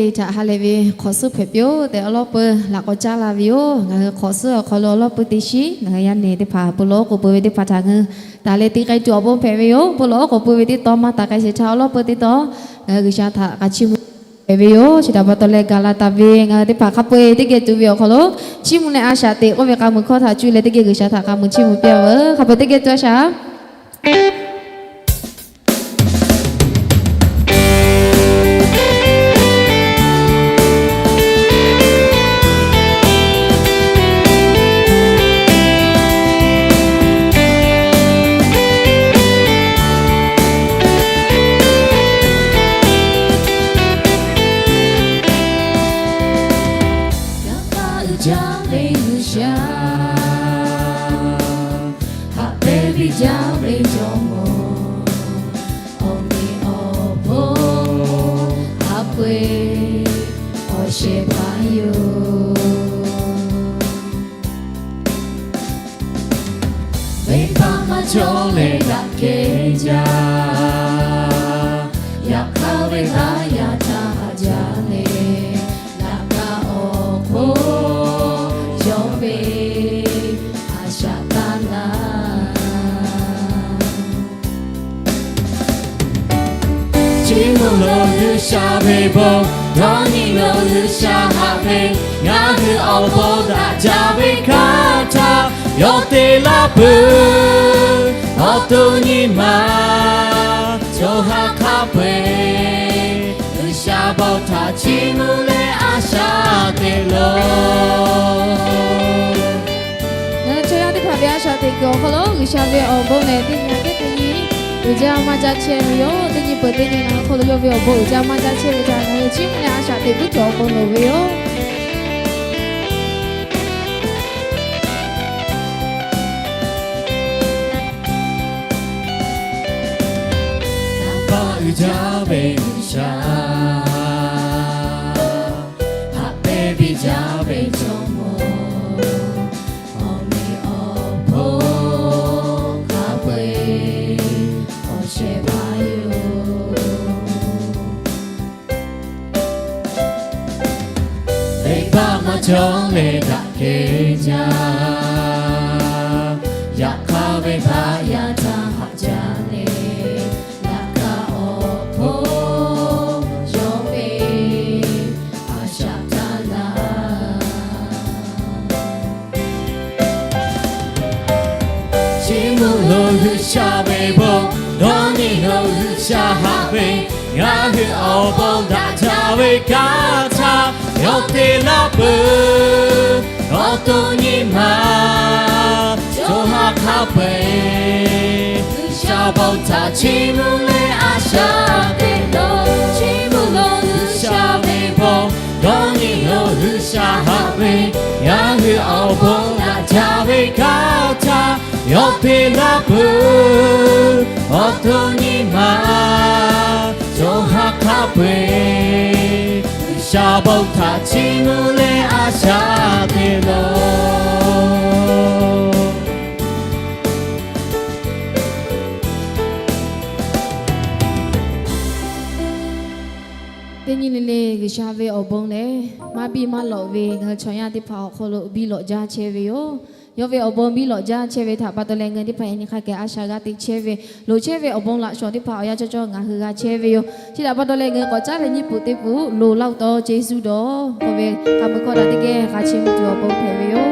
Htaꞈ ha lehˬ ve hk'awꞈ suhˉ hpehꞈ piˇ-oˆ tehꞈ awˬ lawn peuˬ laꞈ k'awꞈ caˉ la ve yoˬ. Ngaˬ hui hk'awꞈ suhˉ awˬ hk'aw lo awˬ lawn peuˬ teˇ shiˉ ngaˬ hui yaˇ nehˬ teˇ hpaˍ bon lawˬ k'oˍ pui ve teˇ hpaˍ htaꞈ ngaˬ hui taˍ leh te k'ai tuˬ awˬ bon hpehꞈ ve yoˬ. Bon lawˬ k'oˍ pui ve teˇ tawn maˇ taˍ k'ai shehˍ htaˇ awˬ lawn peuˬ teˇ tawn ngaˬ hui G'uiˬsha htaꞈ k'a chiˇ mvuh hpehꞈ ve yoˬ. Chi htaꞈ pa taw leh gaˬ la taˍ ve ngaˬ hui teˇ hpaˍ hk'a peu-eˬ teˇ geh tuˬ ve awˬ hk'aw lo chiˇ mvuh leh a shaꞈ teꞈ k'oˆ ve k'a muiˬ hkawˇ htaꞈ cuˇ leh teˇ geh G'uiˬsha htaꞈ k'a muiˬ chiˇ mvuh piˇ-a veuˬ. Hk'a peu-eˬ teˇ geh tuˬ a shaꞈ Yaꞈ hk'aˇ uiˍ jaˇ ve G'uiˬsha haꞈ pehnˇ piˇ jaˇ ve jawˇmawˇ, awˬ meꞈ awˬ hponˇ haꞈ pehnˇ awˬ shehˍ hpaˇ yoˬ. Venˇbaˆ maˇ cawˬ leh daꞈ kehˬ jaˇ. Yaꞈ hk'aˇ venˇbaˆ yaˇ htaꞈ haꞈ jaˇ leh, laꞈ ka awˬ hk'oˆ yawˇ ve a shaꞈ taˇ laˇ. Chi mvuhˇ lo G'uiˬsha ve bon, dawˇ nyi lo G'uiˬsha haꞈ ve, ngaˬ hui awˬ bon daꞈ jaˇ ve hkanˇ htaˇ, yawˇ te laˇ peuˬ. Awˬ to nyi ma co ha hk'a peu-eˬ G'uiˬsha bon htaꞈ chiˇ mvuh leh a shaꞈ teꞈ loˬ. Ngaˬ hui chaw yaˇ teˇ hpaˍ ve a shaꞈ teꞈ kuiˬ awˬ hk'aw lo G'uiˬsha ve awˬ bon lehˬ, teˇ nyi teˇ nyi uiˍ jaˇ maˇ jaˇ chehˇ ve yoˬ. Teˇ nyi peuˬ teˇ nyi ngaˬ hui hk'aw lo yawˇ ve awˬ bon uiˍ jaˇ maˇ jaˇ chehˇ ve htaꞈ ngaˬ hui chiˇ mvuh leh a shaꞈ teꞈ puiˉ tuˬ awˬ bon loˍ ve yoˬ. Venˇbaˆ uiˍ jaˇ ve G'uiˬsha, haꞈ pehnˇ piˇ jaˇ ve jawˇmawˇ, awˬ meꞈ awˬ hponˇ hk'a peu-eˬ awˬ shehˍ hpaˇ yoˬ. Venˇbaˆ maˇ cawˬ leh daꞈ kehˬ jaˇ. Yaꞈ hk'aˇ venˇbaˆ yaˇ htaꞈ haꞈ jaˇ leh, laꞈ ka awˬ hk'oˆ yawˇ ve a shaꞈ taˇ laˇ. Chi mvuhˇ lo G'uiˬsha ve bon, dawˇ nyi lo G'uiˬsha haꞈ ve, ngaˬ hui awˬ bon daꞈ jaˇ ve hkanˇ htaˇ, yawˇ te laˇ peuˬ. Awˬ to nyi ma co ha hk'a peu-eˬ G'uiˬsha bon htaꞈ chiˇ mvuh leh a shaꞈ teꞈ loˬ. Chi mvuhˇ lo G'uiˬsha ve bon, dawˇ nyi lo G'uiˬsha haꞈ ve, ngaˬ hui awˬ bon daꞈ jaˇ ve hkanˇ htaˇ, yawˇ te laˇ peuˬ. Awˬ to nyi ma co ha hk'a peu-eˬ G'uiˬsha bon htaꞈ chiˇ mvuh leh a shaꞈ teꞈ loˬ. Teˇ nyi le le G'uiˬsha ve awˬ bon lehˬ, maˇ biˇ maˇ lawꞈ ve ngaˬ hui chaw yaˇ teˇ hpaˍ awˬ hk'aw lo biˇ lawꞈ jaˇ chehˇ ve yoˬ. Yawˇ ve awˬ bon biˇ lawꞈ jaˇ chehˇ ve htaꞈ pa taw leh, ngaˬ hui teˇ hpaˍ yaꞈ nyi hk'a kehˬ a shaꞈ g'a teꞈ chehˇ ve, loˍ chehˇ ve awˬ bon laꞈ shawˍ teˇ hpaˍ awˬ yanˇ cawˇ cawˇ ngaˬ hui g'a chehˇ ve yoˬ. Chi htaꞈ pa taw leh, ngaˬ hui k'awꞈ caˉ leh nyiˇ peuˬ teˇ peuˬ loˍ laˇ-oˆ taw Yeˍsuˆ dawˬ k'oˆ ve k'a muiˬ hkawˇ htaꞈ teˇ geh k'a chiˇ mvuh tuˬ awˬ bon hpehꞈ ve yoˬ.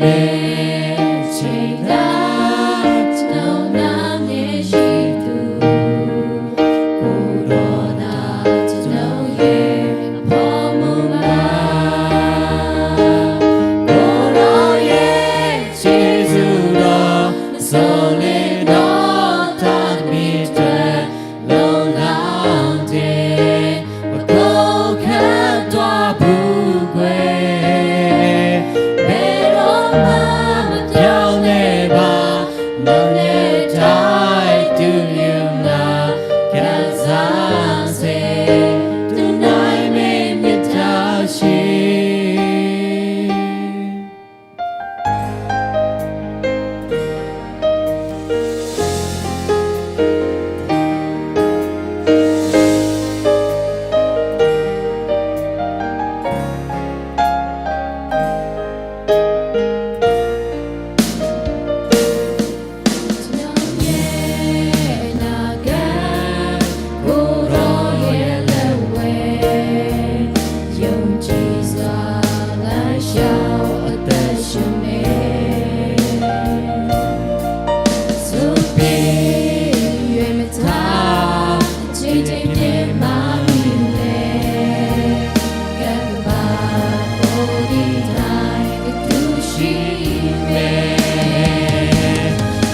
Teˇ ceuˬ htaꞈ ca na nge shiˍ tuˬ, k'oˆ lawˬ daꞈ ca na yehˬ hpawˇ mvuhˇ ma. K'oˆ lawˬ yehˬ chi zuhˬ lawˬ, suh le dawˇ taˇ miˬ teh lo laˇ te, pa k'oˆ hk'e taˇ puˬ k'o, mehˆ lawˇ maˇ maˇ pyawˇ leh baˬ, nawˬ leh htaiˍ tuˬ yuˬ ngaˬ ka zaˇ sheˍ, tonight mehˆ mehˆ taˇ sheˍ.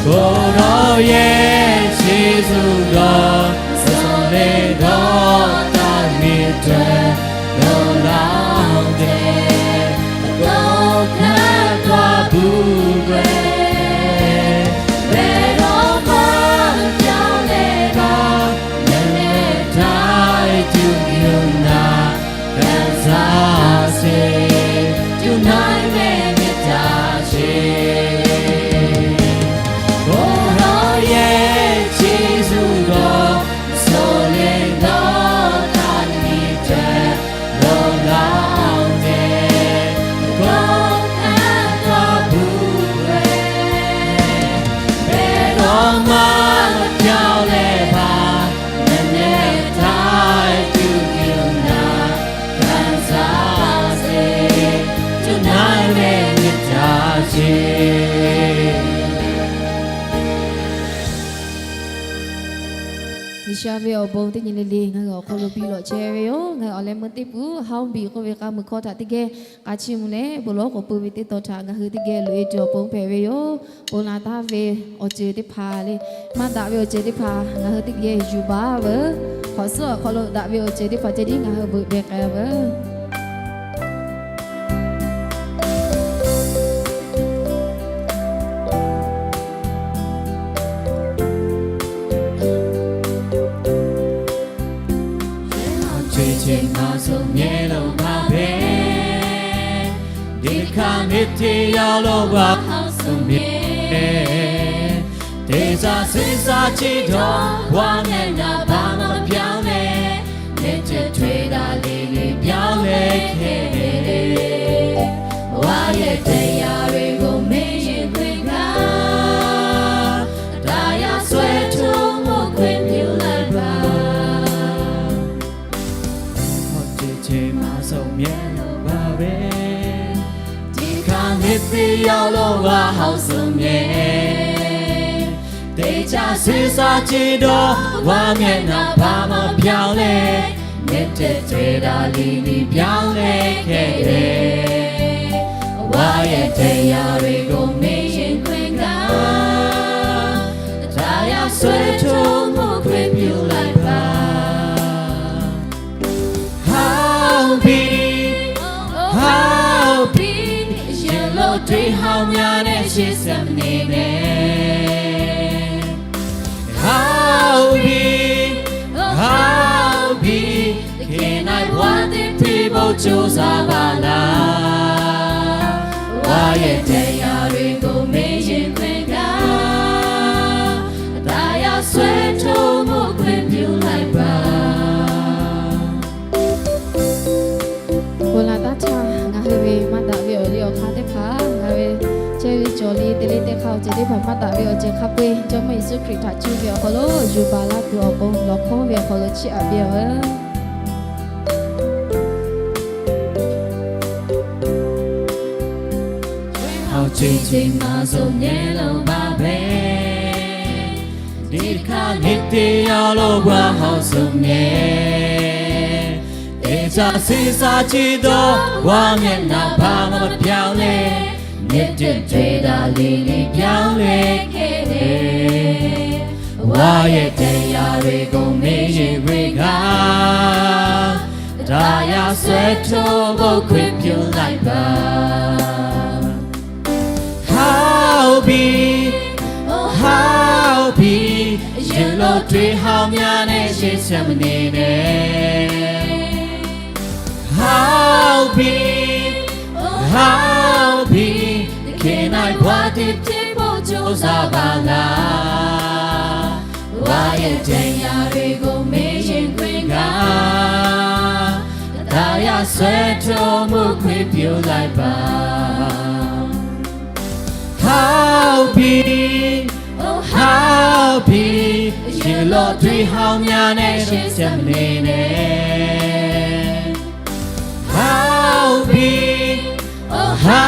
K'oˆ lawˬ yehˬ chi zuhˬ lawˬ, suh le dawˇ taˇ miˬ teh lo laˇ te, pa k'oˆ hk'e taˇ puˬ k'o, mehˆ lawˇ maˇ maˇ pyawˇ leh baˬ, nawˬ leh htaiˍ tuˬ yuˬ ngaˬ ka zaˇ sheˍ, tonight mehˆ mehˆ taˇ sheˍ. K'oˆ lawˬ yehˬ chi zuhˬ lawˬ, suh le dawˇ taˇ miˬ teh lo laˇ te, k'oˆ hk'e taˇ puˬ k'o, mehˆ lawˇ maˇ maˇ pyawˇ leh baˬ, nawˬ leh htaiˍ tuˬ yuˬ ngaˬ ka zaˇ sheˍ, tonight mehˆ mehˆ taˇ sheˍ. G'uiˬsha ve awˬ bon teˇ nyi le le ngaˬ hui awˬ hk'aw lo piˇ lawꞈ chehˇ ve yoˬ. Ngaˬ hui awˬ leh meuˇ teˇ pun Hawˇ biˬ k'oˆ ve k'a muiˬ hkawˇ htaꞈ teˇ geh k'a chiˇ mvuh leh, bon lawˉ k'awꞈ pui ve teˇ tawn htaꞈ ngaˬ hui teˇ geh loꞈ e tuˬ awˬ pon hpehꞈ ve yoˬ. Bon la taˍ ve awˬ ceuˬ teˇ hpaˍ le, maˇ daꞈ ve awˬ ceuˬ teˇ hpaˍ ngaˬ hui teˇ geh yuˬ baˬ veuˬ. Hk'awꞈ suhˉ awˬ hk'aw lo daꞈ ve awˬ ceuˬ teˇ hpaˍ ceh tiˉ ngaˬ hui veuꞈ deh k'ai veuˬ. Awˬ ceuˬ ceuˬ maˇ suh mehˍ lo maˇ ve, teˇ hkanˍ ve teˇ yanˇ lo g'a haꞈ suh mehˍ. Teˇ caˇ suh saˍ chi dawˇ, ความแน่นหนา baˬ maˇ ပြောင်းလဲ, မ့ၢ် te twe daꞈ le le ပြောင်းလဲ hkeh ve le. ဝါရဲ့တရားတွေကို မေ့ရင်ခွင့်က တရားစွဲထုတ်မှုခွင့်ပြုလိုက်ပါ. Awˬ ceuˬ ceuˬ maˇ suh mehˍ lo maˇ ve, teˇ hkanˍ ve teˇ yanˇ lo g'a haꞈ suh mehˍ. Teˇ caˇ suh saˍ chi dawˇ, ความแน่นหนา baˬ maˇ ပြောင်းလဲ, မ့ၢ် te twe daꞈ le le ပြောင်းလဲ hkeh ve le. ဝါရဲ့တရားတွေကို မေ့ရင်ခွင့်က တရားစွဲထုတ်မှုခွင့်ပြုလိုက်ပါ. Hawˇ biˬ, hawˇ biˬ, ရင်လို့တွေးဟောင်းများနဲ့ ရှေ့ဆက်မနေနဲ့. Hawˇ biˬ, hawˇ biˬ, တကယ် နိုင် ဘဝသစ် တွေ့ဖို့ ကြိုးစားပါလား. ဝါရဲ့တရားတွေကို မေ့ရင်ခွင့်က တရားစွဲထုတ်မှုခွင့်ပြုလိုက်ပါ. Bon la taˇ htaˇ ngaˬ hui ve maˇ daꞈ ve awˬ liˇ awˬ hk'aˇ teˇ hpaˍ, ngaˬ hui ve chehˇ ve cawˬ le te le teˇ hk'aˇ awˬ ceuˬ teˇ hpaˍ maˇ daꞈ ve awˬ ceuˬ hk'a peu-eˬ Jawˇmawˇ Yeˍsuˆ Hkriꞈ htaꞈ cuˇ ve awˬ hk'aw lo yuˬ baˬ laˇ tuˬ awˬ pon lawˬ hkawˉ ve awˬ hk'aw lo chiˇ aꞈ piˇ-a veuˬ. အောင် ခြေချိန်မှာ စုံမြဲလို့ပါပဲ။ ဒီတစ်ခါ နေ့တစ်ယောက်လုံး ဘဝဟောင်း စုံမြဲ။ သေချာ စဉ်းစားကြည့်တော့ ဘဝမျက်နှာ ဘာမှမပြောင်းလဲ။ နှစ်တစ်တွေသာ လီလီပြောင်းလဲခဲ့တယ်။ ဘဝရဲ့ ဒဏ်ရာတွေကို မေ့ရင်ခွင့်က တရားစွဲထုတ်ဖို့ ခွင့်ပြုလိုက်ပါ။ ဟုတ်ပြီ၊ အို ဟုတ်ပြီ၊ အရင်လို တွေးဟောင်းများနဲ့ ရှေ့ဆက်မနေနဲ့။ ဟုတ်ပြီ၊ အို ဟုတ်ပြီ၊ တကယ်နိုင် ဘဝသစ်ဖြစ်ဖို့ ကြိုးစားပါလား။ ဘဝရဲ့ ဒဏ်ရာတွေကို မေ့ရင်ခွင့်က တရားစွဲထုတ်မှု ခွင့်ပြုလိုက်ပါ။ ဟုတ်ပြီ၊ အို ဟုတ်ပြီ၊ အရင်လို တွေးဟောင်းများနဲ့ ရှေ့ဆက်မနေနဲ့။ ဟုတ်ပြီ၊ အို ဟု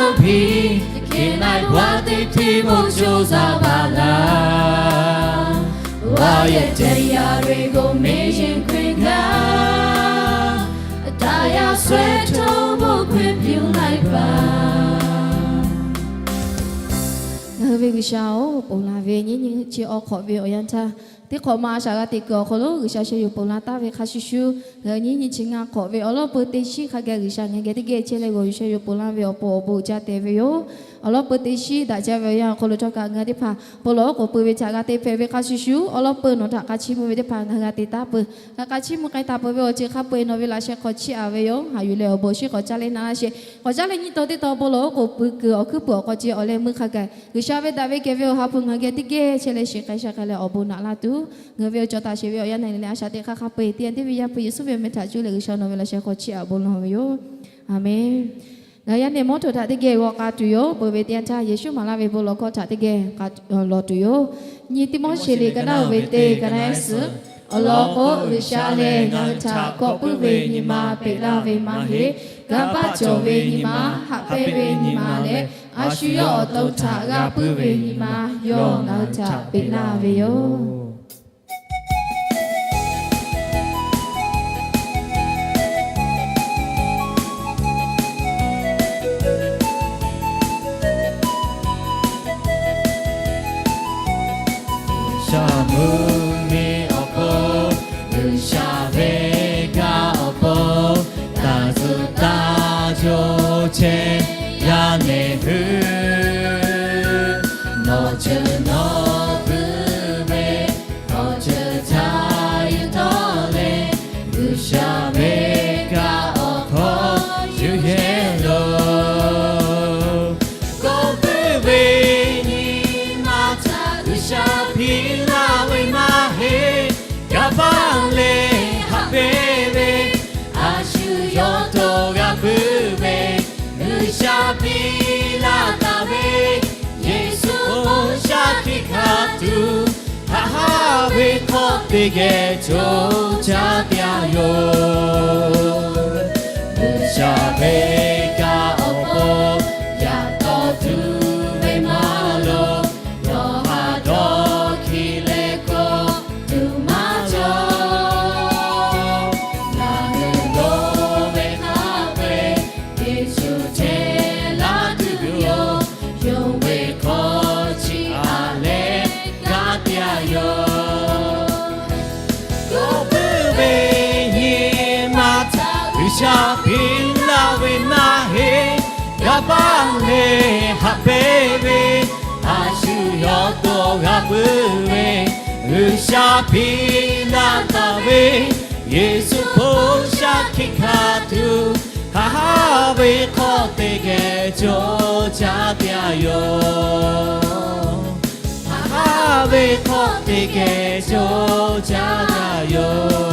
တ်ပြီ၊ တကယ်နိုင် ဘဝသစ်ဖြစ်ဖို့ ကြိုးစားပါလား။ ဘဝရဲ့ ဒဏ်ရာတွေကို မေ့ရင်ခွင့်က တရားစွဲထုတ်ဖို့ ခွင့်ပြုလိုက်ပါ။ ငါဝဲ G'uiˬsha-oˬ, ponˬ laˬ ve nyiˇ nyi chi awˬ hk'awꞈ ve awˬ yanˇ htaˇ, teˇ hk'awꞈ ma a shaꞈ g'a teꞈ kuiˬ awˬ hk'aw lo G'uiˬsha sheh yuˬ ponˬ laˇ taˍ ve hk'a shuˍ shuˍ, ngaˬ hui nyiˇ nyi chi ngaˇ hk'awꞈ ve awˬ lawn peuˬ teˇ shiˉ hk'a gaˬ G'uiˬsha ngaˬ hui geh teˇ geh chehˇ leh g'awˬ yuˬ sheh yuˬ ponˬ laˇ ve awˬ pon awˬ bon uiˍ jaˇ tehꞈ ve yoˬ. Awˬ lawn peuˬ teˇ shiˉ daꞈ jaˇ ve awˬ yanˇ awˬ hk'aw lo htawˇ kaꞈ ngaˬ hui teˇ hpaˍ bon lawˬ oˉ k'oˍ pui ve htaꞈ g'a te hpehꞈ ve hk'a shuˍ shuˍ, awˬ lawn peuˬ nawˬ htaꞈ k'a chiˇ mvuh ve teˇ hpaˍ ngaˬ hui g'a te taˍ peuˬ. Ngaˬ k'a chiˇ mvuh k'ai taˍ peuˬ ve awˬ ceuˬ hk'a peu-eˬ nawˬ ve laꞈ sheh hk'aw chiˇ aꞈ ve yoˬ. Haꞈ yuˬ leh awˬ bon shinˉ k'awꞈ caˇ leh na laˇ sheˍ. K'awꞈ caˇ leh nyiˇ taw teˇ taw bon lawˬ oˉ k'oˍ pui kuiˬ awˬ hkuiˉ puiˍ awˬ hk'aw ceh awˬ leh meuˇ hk'a gaˬ G'uiˬsha ve daꞈ ve kehˬ ve awˬ ha hpu ngaˬ hui geh teˇ geh chehˇ leh shiˍ k'ai sha k'ai leh awˬ bon naꞈ laˇ tuˬ, ngaˬ hui ve awˬ cawˬ taˍ sheˍ ve awˬ yanˇ na leh a shaꞈ teꞈ hk'aˇ hk'a peu-eˬ teˇ yanˇ teˇ ve Yaˇ hpu Yeˍsuˆ ve awˬ meh htaꞈ cuˇ leh G'uiˬsha nawˬ ve laꞈ sheh hk'aw chiˇ aꞈ bon lawˬ ve yoˬ. Aˍmenˍ. Ngaˬ hui yaˇ nehˬ mawˇ htoꞈ htaꞈ teˇ geh g'aw k'a tuˬ yoˬ. Peuˬ ve teˇ yanˇ htaˇ Yeˍsuˆ maˍ laˇ ve bon lawˬ hkawˇ htaꞈ teˇ geh k'a lawˬ tuˬ yoˬ. Nyi Tiˆmoˉseˍ liꞈ ka naˆ uiˍ ve teˇ ka naˆ ehˉ suhˍ, awˬ lawn k'o, G'uiˬsha lehˬ ngaˬ hui htaꞈ kawˆ puiˉ ve nyi ma peꞈ laˇ ve maˇ heˆ. Kanˇ paˆ cawˬ ve nyi ma, haꞈ pehnˇ ve nyi ma leh, a shu yawˇ awˬ to htaꞈ g'a puiˉ ve nyi ma, yawˇ ngaˬ hui htaꞈ peꞈ laˇ ve yoˬ. G'uiˬsha mvuhˇmiˬ awˬ pon, G'uiˬsha ve kaꞈ awˬ pon, taˍ tcuh taˇ cawˬ chehˇ yaˇ nehˬ hui, nawˬ ceuˬ nawˬ puiˉ ve awˬ ceuˬ htaꞈ yuˬ tawˆ leh, G'uiˬsha ve kaꞈ awˬ hkawˇ yuˬ yehˬ loˬ. Kawˆ puiˉ ve nyi ma htaꞈ G'uiˬsha piˇ laˇ ve maˇ heˆ. Kanˇ paˆ leh haꞈ pehnˇ ve, a shu yawˇ to g'a puiˉ ve, G'uiˬsha piˇ laˇ taˍ ve, Yeˍsuˆ bon shaˉ hkiˆ hkanˍ tuˬ, haꞈ haˉ ve hk'awꞈ teˇ geh co caˇ teˇ yanˇ yoˬ. G'uiˬsha ve kaꞈ awˬ pon, yaꞈ taw tuˬ ve maˇ loˍ. Yawˇ haꞈ dawˇ hkiˆ leh kawˆ tuˬ maˇ cawˬ. Ngaˬ hui dawˇ ve hk'a peu-eˬ, Yeˍsuˆ chehˇ laˇ tuˬ yoˬ. Yonˍ ve hk'aw chiˇ aꞈ leh g'aˇ teˇ yanˇ yoˬ. Kawˆ puiˉ ve nyi ma htaꞈ G'uiˬsha piˇ laˇ ve maˇ heˆ. Kanˇ paˆ leh haꞈ pehnˇ ve, a shu yawˇ to g'a puiˉ ve, G'uiˬsha piˇ laˇ taˍ ve, Yeˍsuˆ bon shaˉ hkiˆ hkanˍ tuˬ, haꞈ haˉ ve hk'awꞈ teˇ geh co caˇ teˇ yanˇ yoˬ. Haꞈ haˉ ve hk'awꞈ teˇ geh co caˇ teˇ yanˇ yoˬ.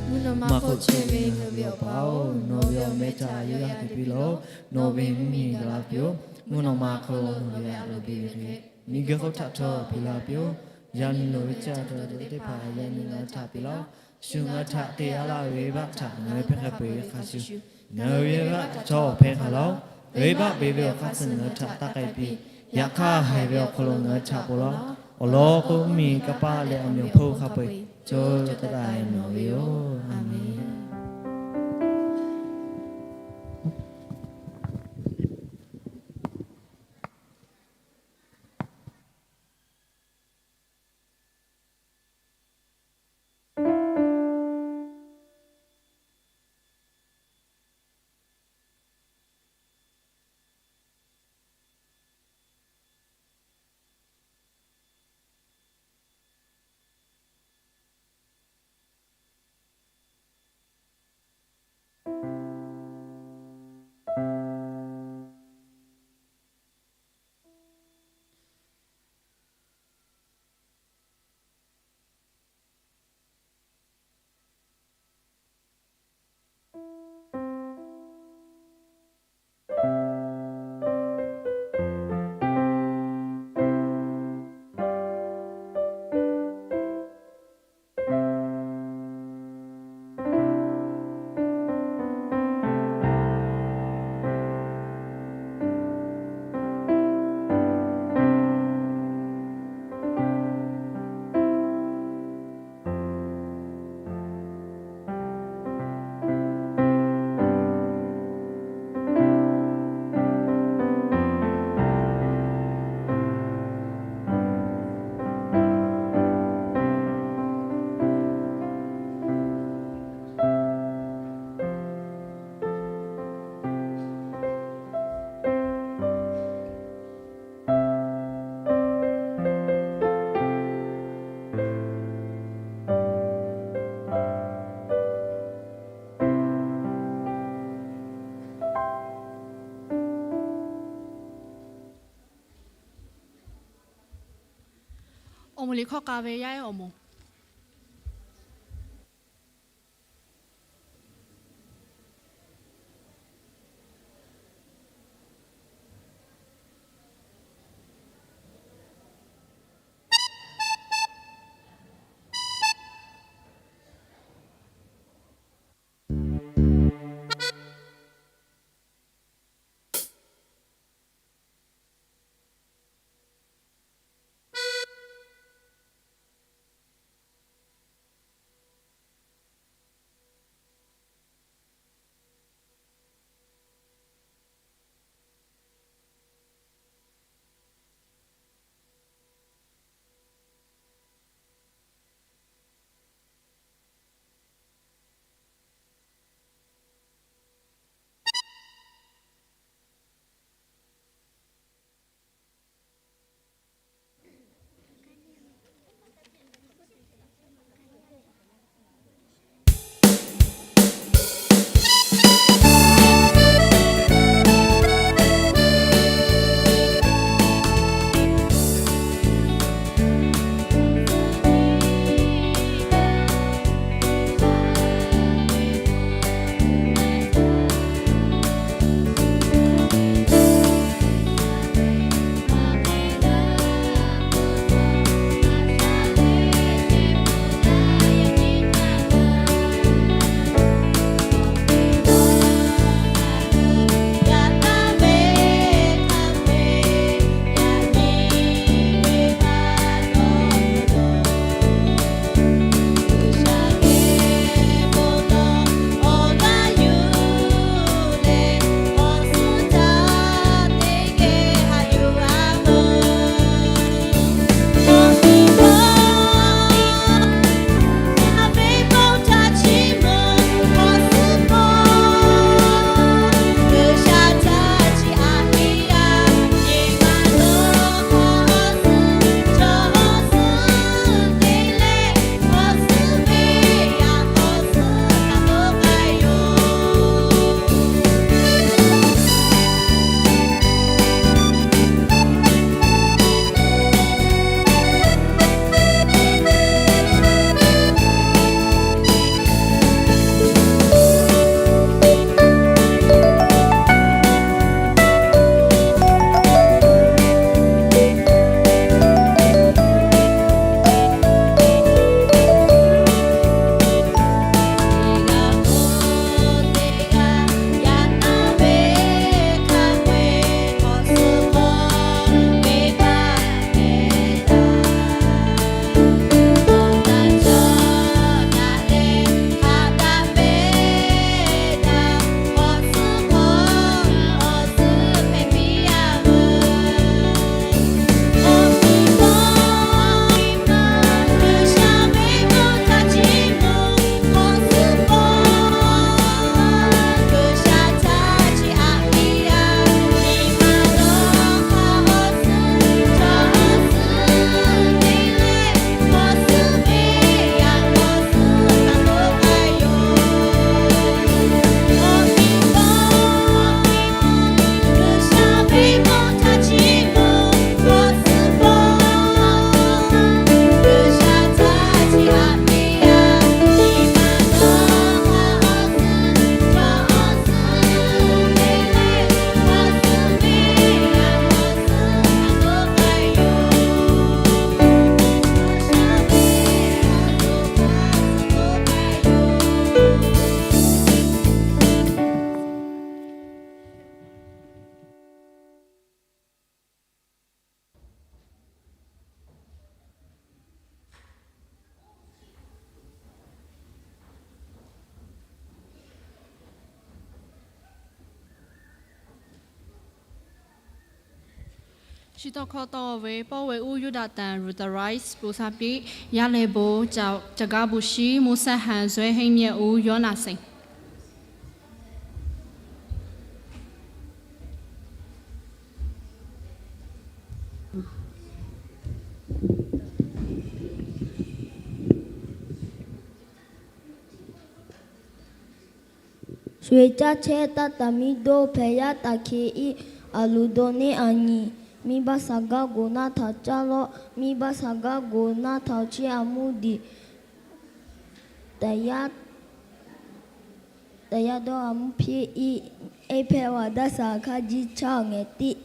Mvuhˇ naw ma hk'oˆ chehˇ ve ngaˬ hui ve Awˬ pa-oˬ, nawˬ ve awˬ meh htaꞈ yawˇ yaˇ te piˇ laˬ-oˆ. Nawˬ ve mvuhˇmiˬ gaˬ la piˇ-oˆ. Mvuhˇ naw ma hk'aw lo nawˬ ve a loˍ piˇ ve hk'e, miˬguiˬ hk'oˆ htaꞈ htawˇ peꞈ la piˇ-oˆ. Yaꞈ nyi loˍ ve caˇ tuˬ teˇ hpaˍ yaꞈ nyi ngaˬ hui htaꞈ peꞈ laˇ-oˆ. Shu ngaˬ hui htaꞈ te laˇ ve venˇbaˆ htaꞈ ngaˬ hui hpehˇ hk'a peu-eˬ ve hk'a shuˍ shuˍ, ngaˬ hui ve venˇbaˆ htaꞈ htawˇ awˬ hpehˇ hk'a laˇ-oˆ. Venˇbaˆ beˬ ve awˬ hk'aˇ suh ngaˬ hui htaꞈ taˇ k'ai piˇ. Yaꞈ hk'aˇ, haiˬ ve awˬ hk'aw lo ngaˬ hui htaꞈ ponˬ laˇ-oˆ. Awˬ lawn k'o, mvuhˇmiˬ, kanˇ paˆ leh awˬ meꞈ awˬ hponˇ hk'a peu-eˬ cawˇ cawˇ taˇ taˇ haiˬ nawˬ ve yoˬ. A menˬ. Awˬ moˍ liꞈ hkawˇ k'a ve yaˇ ehˉ awˬ moˍ. Chi tawˇ hkawˇ tawˇ ve pawˇ ve uˉ Yuˇdaꞈ tanˍ Ruth Rice, ပူသး piˇ, yaˇ leh bon Caˬ gaˇ bon shiˉ, mvuhˇ shehˆ ha Zuehˇ henˇ mehˆ uˉ Yawˇnaˍ Senˍ. Sho-eˬ caˇ chehˇ taˇ taˍ miˇ doˇ hpehꞈ yaˇ taˍ hkeh iˉ, aˬ loˍ dawˇ neˇ aˬ nyi, miˇ baˆ shaˍ gaˇ goˍ naˇ htaꞈ caˇ lawˇ, miˇ baˆ shaˍ gaˇ goˍ naˇ htaꞈ chi aˬ muˇ diˬ, taˍ yaˇ dawˇ aˬ muˇ hpiˇ iˉ, eˇ hpehˇ vaꞈ daˇ shaˍ hk'aˇ jiˇ chaˇ awˬ ngehˬ tiˆ.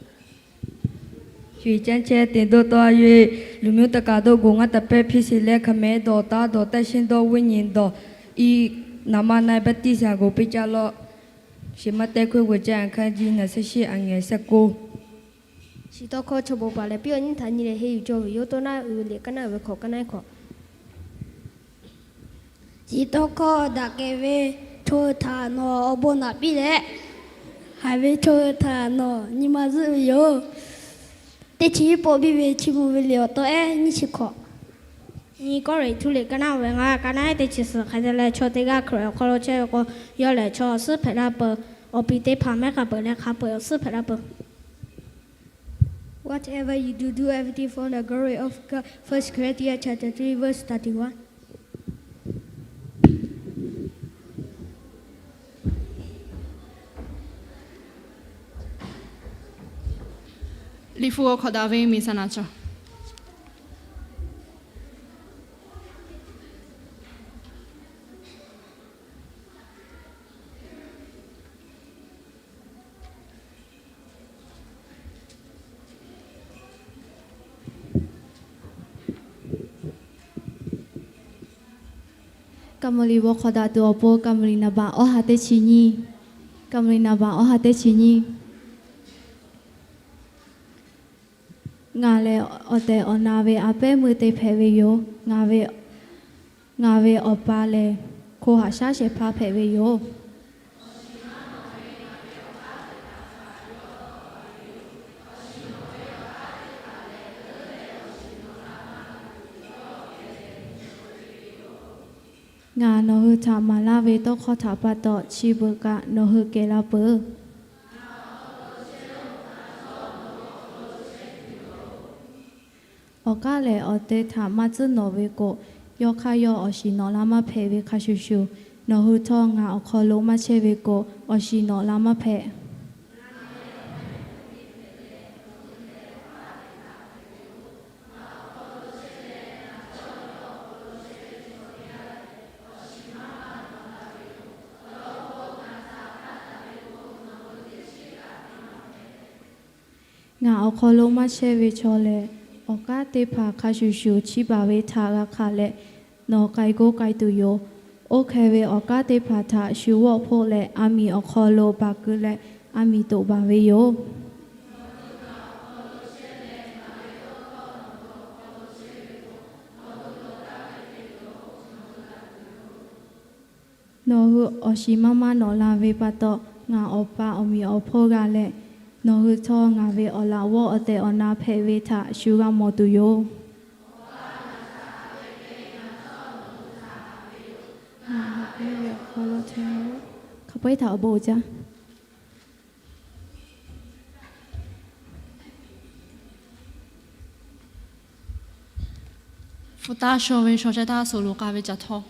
Sho-eˬ caˇ chehˇ teꞈ dawˇ tawˇ a yoˬ-eˬ, luˬ miˇ taˇ kaꞈ dawˇ goˍ ngaˇ taˍ pehˇ hpiˇ sheˍ leh, hk'aˬ mehˍ dawˬ taˇ dawˬ taˇ shehnˇ dawˇ viˉ nyi dawˬ iˉ, naˍ maˇ naˆ baˆtiˆsaˬ g'oˍ piˇ caˇ lawˇ. Sheˍ maˇ teˇ hkui g'oˍ caˇ aˬ hk'aˇ jiˇ naˍ sehˉ shiˉ aˬ ngehˬ sehˉ k'oˆ. Chi tawˇ hkawˇ chaw bon paˍ lehˬ piˇ awˬ nyi htaꞈ nyi leh henˇ yuˬ cawˇ ve yoˬ. Tawˇ naˆ uiˍ ve liꞈ kaˇ naˆ uiˍ ve hkawꞈ kaˇ naˆ hkawꞈ. Chi tawˇ hkawˇ daꞈ kehˬ ve chaw hui htaꞈ nawˬ awˬ bon naꞈ piˇ leh, haiˬ ve chaw hui htaꞈ nawˬ nyi ma zuhˆ ve yoˬ. Teˇ chi hiˉ pawˆ biˇ ve Chi mvuh ve liꞈ awˬ taw ehˉ nyiˇ chi hkawꞈ. Nyi Kawˇrenˍhtuˆ liꞈ kaˇ naˆ uiˍ ve ngaˇ, kaˇ naˆ ehˉ teˇ chi suhˍ hk'a te leh, chaw teˇ g'aˇ Hkriꞈ awˬ hk'aw lo chehˇ ve k'o, yawˇ lehˬ chaw awˬ suhˉ hpehꞈ la peuˬ. Awˬ piˍ teˇ hpaˍ mehˉ k'a peuˬ leh hk'a peu-eˬ awˬ suhˉ hpehꞈ la peuˬ. Whatever you do, do everything for the glory of God. First Corinthians chapter three, verse thirty-one. Liꞈ hpu awˬ hkawꞈ daꞈ ve miˬ saˍ naˍ chaw. Kaˍ maˍ liꞈ bvuhꞈ hk'aw daꞈ tuˬ awˬ pon kaˍ maˍ liꞈ naˍ baꞈ awˬ ha teˇ chi nyiˇ, kaˍ maˍ liꞈ naˍ baꞈ awˬ ha teˇ chi nyiˇ. Ngaˬ lehˬ awˬ tehˬ awˬ na ve a pehˉ meuˇ te hpehꞈ ve yoˬ. Ngaˬ ve Awˬ pa lehˬ, hko haꞈ shaˉ shehˍ hpaˇ hpehꞈ ve yoˬ. Ngaˬ nawˬ hui htaꞈ maˍ laˇ ve tawˇ hkawˇ htaꞈ pa taw chi beuꞈ kaꞈ nawˬ hui kehˬ la peuˬ. Awˬ k'aˉ lehˬ, awˬ te htaꞈ maˇ tcuhˉ nawꞈ ve k'o, yawˇ hk'aˇ yawˇ awˬ shiˍ nawꞈ la maˇ hpehꞈ ve hk'a shuˍ shuˍ, nawˬ hui htawˇ ngaˬ awˬ hk'aw lo maˇ chehˇ ve k'o, awˬ shiˍ nawꞈ la maˇ hpehꞈ. Ngaˬ awˬ hk'aw lo maˇ chehˇ ve chaw lehˬ, awˬ k'aˉ teˇ hpaˍ hk'a shuˍ shuˍ chiˇ baˬ ve htaꞈ g'a hkanˍ leh, nawˬ k'ai k'oˆ k'ai tuˬ yoˬ. Oˇ hk'e ve awˬ k'aˉ teˇ hpaˍ htaꞈ shu g'awˆ hpoˆ leh, a miˍ awˬ hk'aw lo baˬ keu leh, a miˍ toꞈ baˬ ve yoˬ. Nawˬ hui awˬ shiˍ maˇ maˇ nawꞈ la ve pa taw, ngaˬ Awˬ pa awˬ meꞈ awˬ hponˇ g'a leh, nawˬ hui htawˇ ngaˬ ve awˬ laꞈ g'awˇ awˬ tehˬ awˬ na hpehꞈ ve htaꞈ shu g'a mawˬ tuˬ yoˬ. Hk'a peu-eˬ htaꞈ awˬ bon uiˍ jaˇ. Hpu taˇ shaw ve shaw shehˍ htaˇ suhˍ loˍ k'a ve caˬ htawˇ.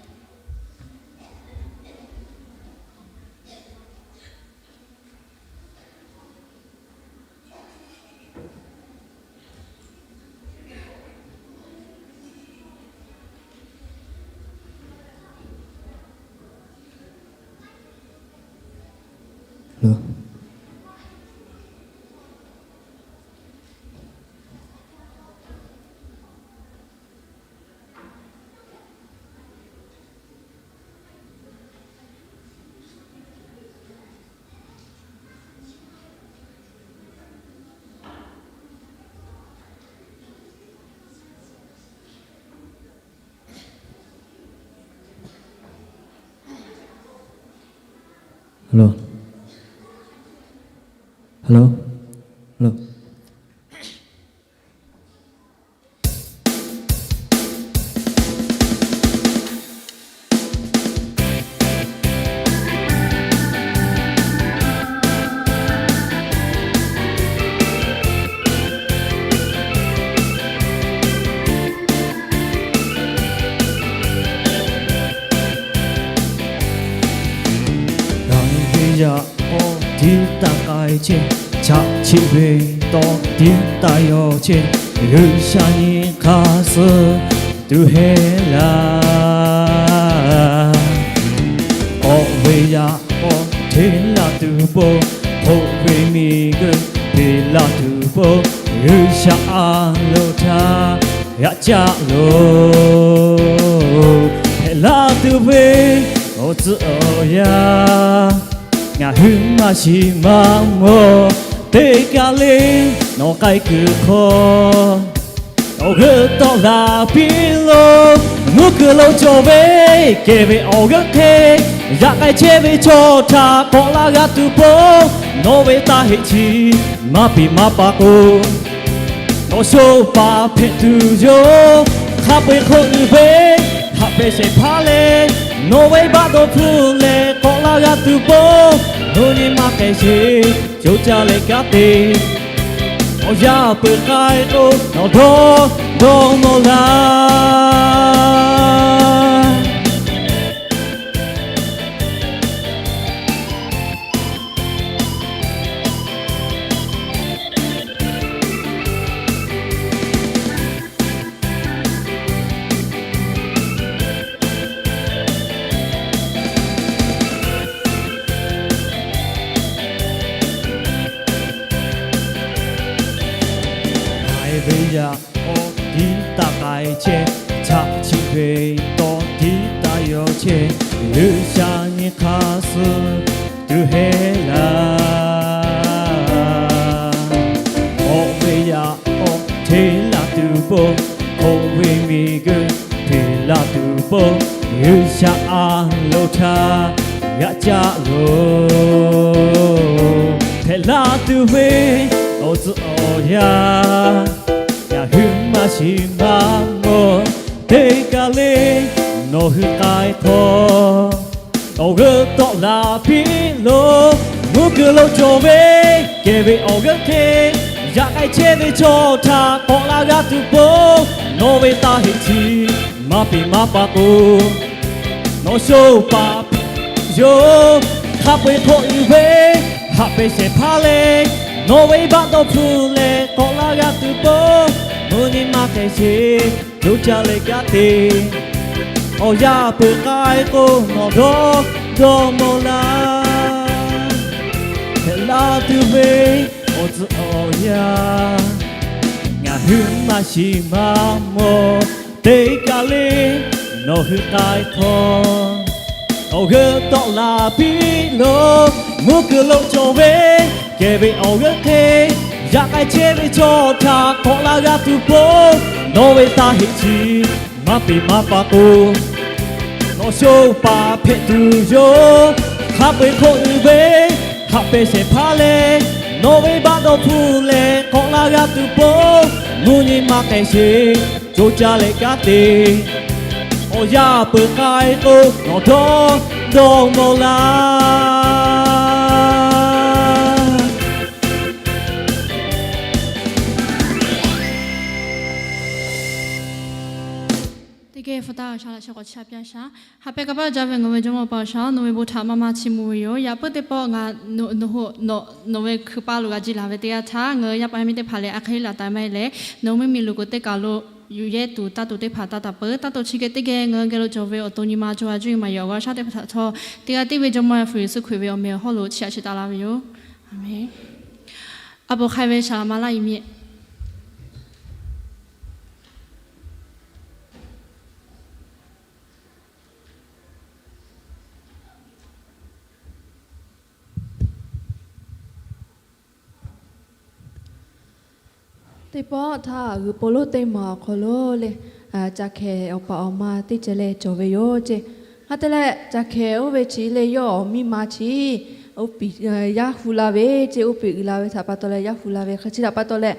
Hello. Hello. Hello. chehˇ, chaꞈ chiˆ ve tawˇ tiˉ taˇ yaw chehˇ, G'uiˬsha nyi hk'aˇ suh tuˬ heˆ laˇ. K'awꞈ ve yaꞈ k'aw hteˇ laˇ tuˬ pon, hk'oˆ ve miˬguiˬ hpeꞈ laˇ tuˬ pon, G'uiˬsha a loˍ htaˇ g'aꞈ caˆ loˬ. Hpehꞈ laˇ tuˬ ve awˬ tcuhˉ awˬ yanˇ, ngaˬ hui maˇ shiˍ maˇ mawˬ, teˇ kaˬ le nawˬ k'ai kuiˬ hk'aw, awˬ g'euˆ tawˆ la piˇ lo. Mvuhˇ kuiˬ lo cawˬ ve kehˬ ve awˬ g'euˆ hk'e, yaꞈ k'ai chehˇ ve chaw htaꞈ k'awꞈ la g'a tuˬ pon, nawˬ ve taˇ heˆ chi maˇ piˍ maˇ pa k'o, nawˬ sho paˍ hpehꞈ tuˬ yoˬ. Hk'a peu-eˬ hk'oˆ uiˍ ve haꞈ pehˇ shehˍ hpaˇ leh, nawˬ ve baˆ dawˇ hpfuhˇ leh k'awꞈ la g'a tuˬ pon, nawˬ nyi ma k'ehˬ sheˍ co caˇ leh kanˉ te. Awˬ yaˇ peuˬ k'ai k'o, nawˬ dawˇ dawˇ nawˬ laˇ. K'ai ve yaꞈ k'aw tiˉ taˇ k'ai chehˇ, chaꞈ chiˆ ve tawˇ tiˉ taˇ yaw chehˇ, G'uiˬsha nyi hk'aˇ suh tuˬ heˆ laˇ. K'awꞈ ve yaꞈ k'aw hteˇ laˇ tuˬ pon, hk'oˆ ve miˬguiˬ hpeꞈ laˇ tuˬ pon, G'uiˬsha a loˍ htaˇ g'aꞈ caˆ loˬ. Hpehꞈ laˇ tuˬ ve awˬ tcuhˉ awˬ yanˇ, ngaˬ hui maˇ shiˍ maˇ mawˬ, teˇ kaˬ le nawˬ hui k'ai hk'aw, awˬ g'euˆ tawˆ la piˇ lo. Mvuhˇ kuiˬ lo cawˬ ve kehˬ ve awˬ g'euˆ hk'e, yaꞈ k'ai chehˇ ve chaw htaꞈ k'awꞈ la g'a tuˬ pon, nawˬ ve taˇ heˆ chi maˇ piˍ maˇ pa k'o, nawˬ sho paˍ hpehꞈ yoˬ. Hk'a peu-eˬ hk'oˆ uiˍ ve haꞈ pehˇ shehˍ hpaˇ leh, nawˬ ve baˆ dawˇ hpfuhˇ leh k'awꞈ la g'a tuˬ pon, nawˬ nyi ma k'ehˬ sheˍ co caˇ leh kanˉ te. Awˬ yaˇ peuˬ k'ai k'o, nawˬ dawˇ dawˇ nawˬ laˇ. Hpehꞈ laˇ tuˬ ve awˬ tcuhˉ awˬ yanˇ, ngaˬ hui maˇ shiˍ maˇ mawˬ, teˇ kaˬ le nawˬ hui k'ai hk'aw, awˬ g'euˆ tawˆ la piˇ lo. Mvuhˇ kuiˬ lo cawˬ ve kehˬ ve awˬ g'euˆ hk'e, yaꞈ k'ai chehˇ ve chaw htaꞈ k'awꞈ la g'a tuˬ pon, nawˬ ve taˇ heˆ chi maˇ piˍ maˇ pa k'o, nawˬ sho paˍ hpehꞈ tuˬ yoˬ. Hk'a peu-eˬ hk'oˆ uiˍ ve haꞈ pehˇ shehˍ hpaˇ leh, nawˬ ve baˆ dawˇ hpfuhˇ leh k'awꞈ la g'a tuˬ pon, mvuhˇ nyi ma k'ehˬ sheˍ co caˇ leh kanˉ te. Awˬ yaˇ peuˬ k'ai k'o, nawˬ dawˇ dawˇ nawˬ laˇ. Teˇ geh hpu taˇ sha laꞈ sha k'awꞈ chi a piˇ a shaˍ. Haꞈ pehˇ ka paˇ jaˇ ve ngaˬ ve Jawˇmawˇ Awˬ pa Awˬ shaˍ, nawˬ ve bon htaꞈ maˇ maˇ chiˇ mvuh ve yoˬ. Yaꞈ puiˉ teˇ pawˆ ngaˬ nawˬ ve hkui paˇ lo g'a jiˇ laˬ ve teˇ yanˇ htaˇ, ngaˬ hui yaˇ paˍ yaˇ miˇ teˇ hpaˍ lehˬ a hk'e laˬ taˍ maˇ heˆ leh, nawˬ mvuhˇmiˬ lo k'o teˇ kaˬ lo yuˬ yehˇ tuˬ taˇ tuˬ teˇ hpaˍ taˇ taˍ peuˬ. Taˇ tuˬ chi geh teˇ geh ngaˬ hui geh lo cawˬ ve awˬ to nyi ma cawˬ a juˇ maˍ yawˬ g'aˇ shaˉ teˇ hpaˍ htaꞈ htawˇ, teˇ g'aˇ tiˉ ve Jawˇmawˇ Yeˍsuˆ Hkriꞈ ve awˬ meh awˬ hawˉ lo chiˇ aꞈ chi taˍ laˇ ve yoˬ. Aˬ menˍ. A poˍ hk'ai ve saˍ laꞈ ma laˇ i miˇ Teˇ pawˆ htaˇ g'uiˬ po lonˉ teˇ maˬ awˬ hk'aw lo le, ca hkehˍ awˬ paˍ awˬ ma teˇ ceuˬ leh cawˬ ve yoˬ ceˇ. Hk'a te leh, ca hkehˍ oˇ ve chi leh yawˇ awˬ miˇ ma chi oˇ piˍ yaˇ hu la ve ceˇ. Oˇ piˍ uiˍ la ve htaꞈ pa taw leh yaˇ hu la ve hk'a chi htaꞈ pa taw leh,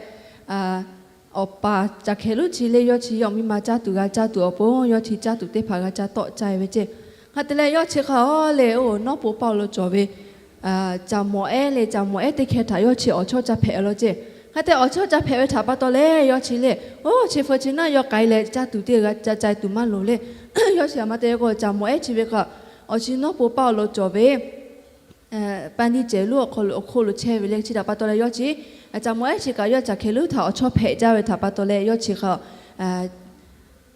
awˬ paˍ ca hkehˍ lonˉ chi leh yawˇ chi yawˇ awˬ miˇ ma caˇ tuˬ g'a caˇ tuˬ awˬ pon, yawˇ chi caˇ tuˬ teˇ hpaˍ g'a ca tawˆ ca e ve ceˇ. Hk'a te leh, yawˇ chi hk'a le oˇ nawˉ po paˇ lo cawˬ ve ca mawˬ ehˉ le, ca mawˬ ehˉ teˇ hkeh htaꞈ yawˇ chi awˬ chawˇ ca hpehꞈ lo ceˇ. Hk'a te awˬ chawˇ ca hpehꞈ ve htaꞈ pa taw leh, yawˇ chi le oˇ chi hpu chi naˉ yawˇ k'ai leh caˇ tuˬ teˇ g'a ca ca tuˬ maˇ loˍ le. Yawˇ chi a ma te k'o, ca mawˬ ehˉ chi ve hk'a, awˬ chi nawˉ po paˇ lo cawˬ ve Paˇ niˇ cehˬ lonˉ awˬ hk'oˆ lo chehˇ ve le. Chi htaꞈ pa taw leh yawˇ chi, caˬ mawˬ ehˉ chi kaꞈ yawˇ caˬ hkehˍ lonˉ htaꞈ awˬ chawˇ hpehꞈ jaˇ ve htaꞈ pa taw leh yawˇ chi hk'a,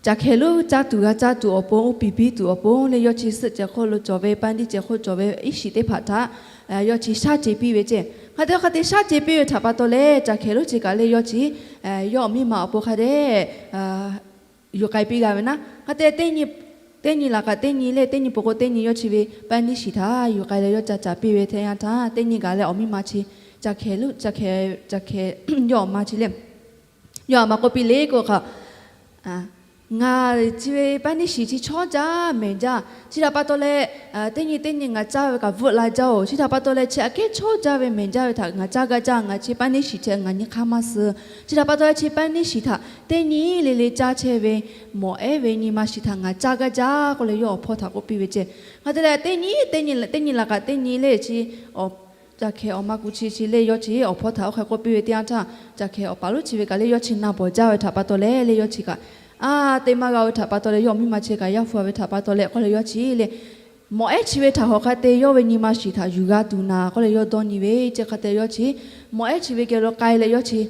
caˬ hkehˍ lonˉ caˇ tuˬ g'a caˇ tuˬ awˬ pon, oˇ piˍ biˇ tuˬ awˬ pon leh yawˇ chi suhˆ cehˬ hk'oˆ lo cawˬ ve paˇ niˇ cehˬ hk'oˆ cawˬ ve iˉ shiˍ teˇ hpaˍ htaꞈ yawˇ chi shaˉ ce piˇ ve ceˇ. Hk'e te hk'e te shaˉ ce piˇ ve htaꞈ pa taw leh caˬ hkehˍ lonˉ chi kaꞈ leh yawˇ chi, yawˇ awˬ miˇ ma awˬ pon hk'a dehꞈ yuˬ k'ai piˇ g'a ve naˉ. Hk'e te teˇ nyi laˬ kaꞈ teˇ nyi leh teˇ nyi pon k'o teˇ nyi yawˇ chi ve paˇ niˇ shiˍ htaꞈ yuˬ k'ai leh yawˇ ca caˍ piˇ ve teˇ yanˇ htaˇ, teˇ nyi gaˬ leh awˬ miˇ ma chi, caˬ hkehˍ lonˉ, caˬ hkehˍ, caˬ hkehˍ yawˇ awˬ ma chi leh, yawˇ aˬ ma k'oˆ piˇ le k'o hk'a, ngaˬ chi ve paˇ niˇ shiˍ chi chawˇ jaˇ mehˬ jaˇ. Chi htaꞈ pa taw leh teˇ nyi teˇ nyi ngaˬ caˇ ve kaꞈ bvuhˆ la jaˇ oˬ. Chi htaꞈ pa taw leh chi aꞈ kehˉ chawˇ jaˇ ve mehˬ jaˇ ve htaꞈ ngaˬ caˇ gaˇ jaˇ. Ngaˬ chi paˇ niˇ shiˍ chi ngaˬ nyi hk'aˇ maˇ suh. Chi htaꞈ pa taw leh chi paˇ niˇ shiˍ htaꞈ teˇ nyi le le caˇ chehˇ ve mawˬ ehˉ ve nyi ma shiˍ htaꞈ ngaˬ caˇ gaˇ jaˇ k'oˆ leh yawˇ awˬ hpawˇ htaꞈ k'oˆ piˇ ve ceˇ. Hk'e te leh teˇ nyi teˇ nyi laˬ kaꞈ teˇ nyi leh chi, caˬ hkehˍ awˬ ma kuˬ chi chi leh yawˇ chi awˬ hpawˇ htaꞈ oˇ hk'e k'oˆ piˇ ve teˇ yanˇ htaˇ, caˬ hkehˍ awˬ paˍ lonˉ chi ve kaꞈ leh yawˇ chi na bawˬ jaˇ ve htaꞈ pa taw leh leh yawˇ chi kaꞈ, a, te maˇ g'a ve htaꞈ pa taw leh yawˇ awˬ miˇ ma chi kaꞈ yaˇ hpu ve htaꞈ pa taw leh k'oˆ leh yawˇ chi leh, mawˬ ehˉ chi ve htaꞈ hawˬ hk'a te yawˇ ve nyi ma shiˍ htaꞈ yuˬ g'a tuˬ naˍ k'oˆ leh yawˇ dawˇ nyi ve ceˇ. Hk'e te yawˇ chi mawˬ ehˉ chi ve geh lo k'ai leh yawˇ chi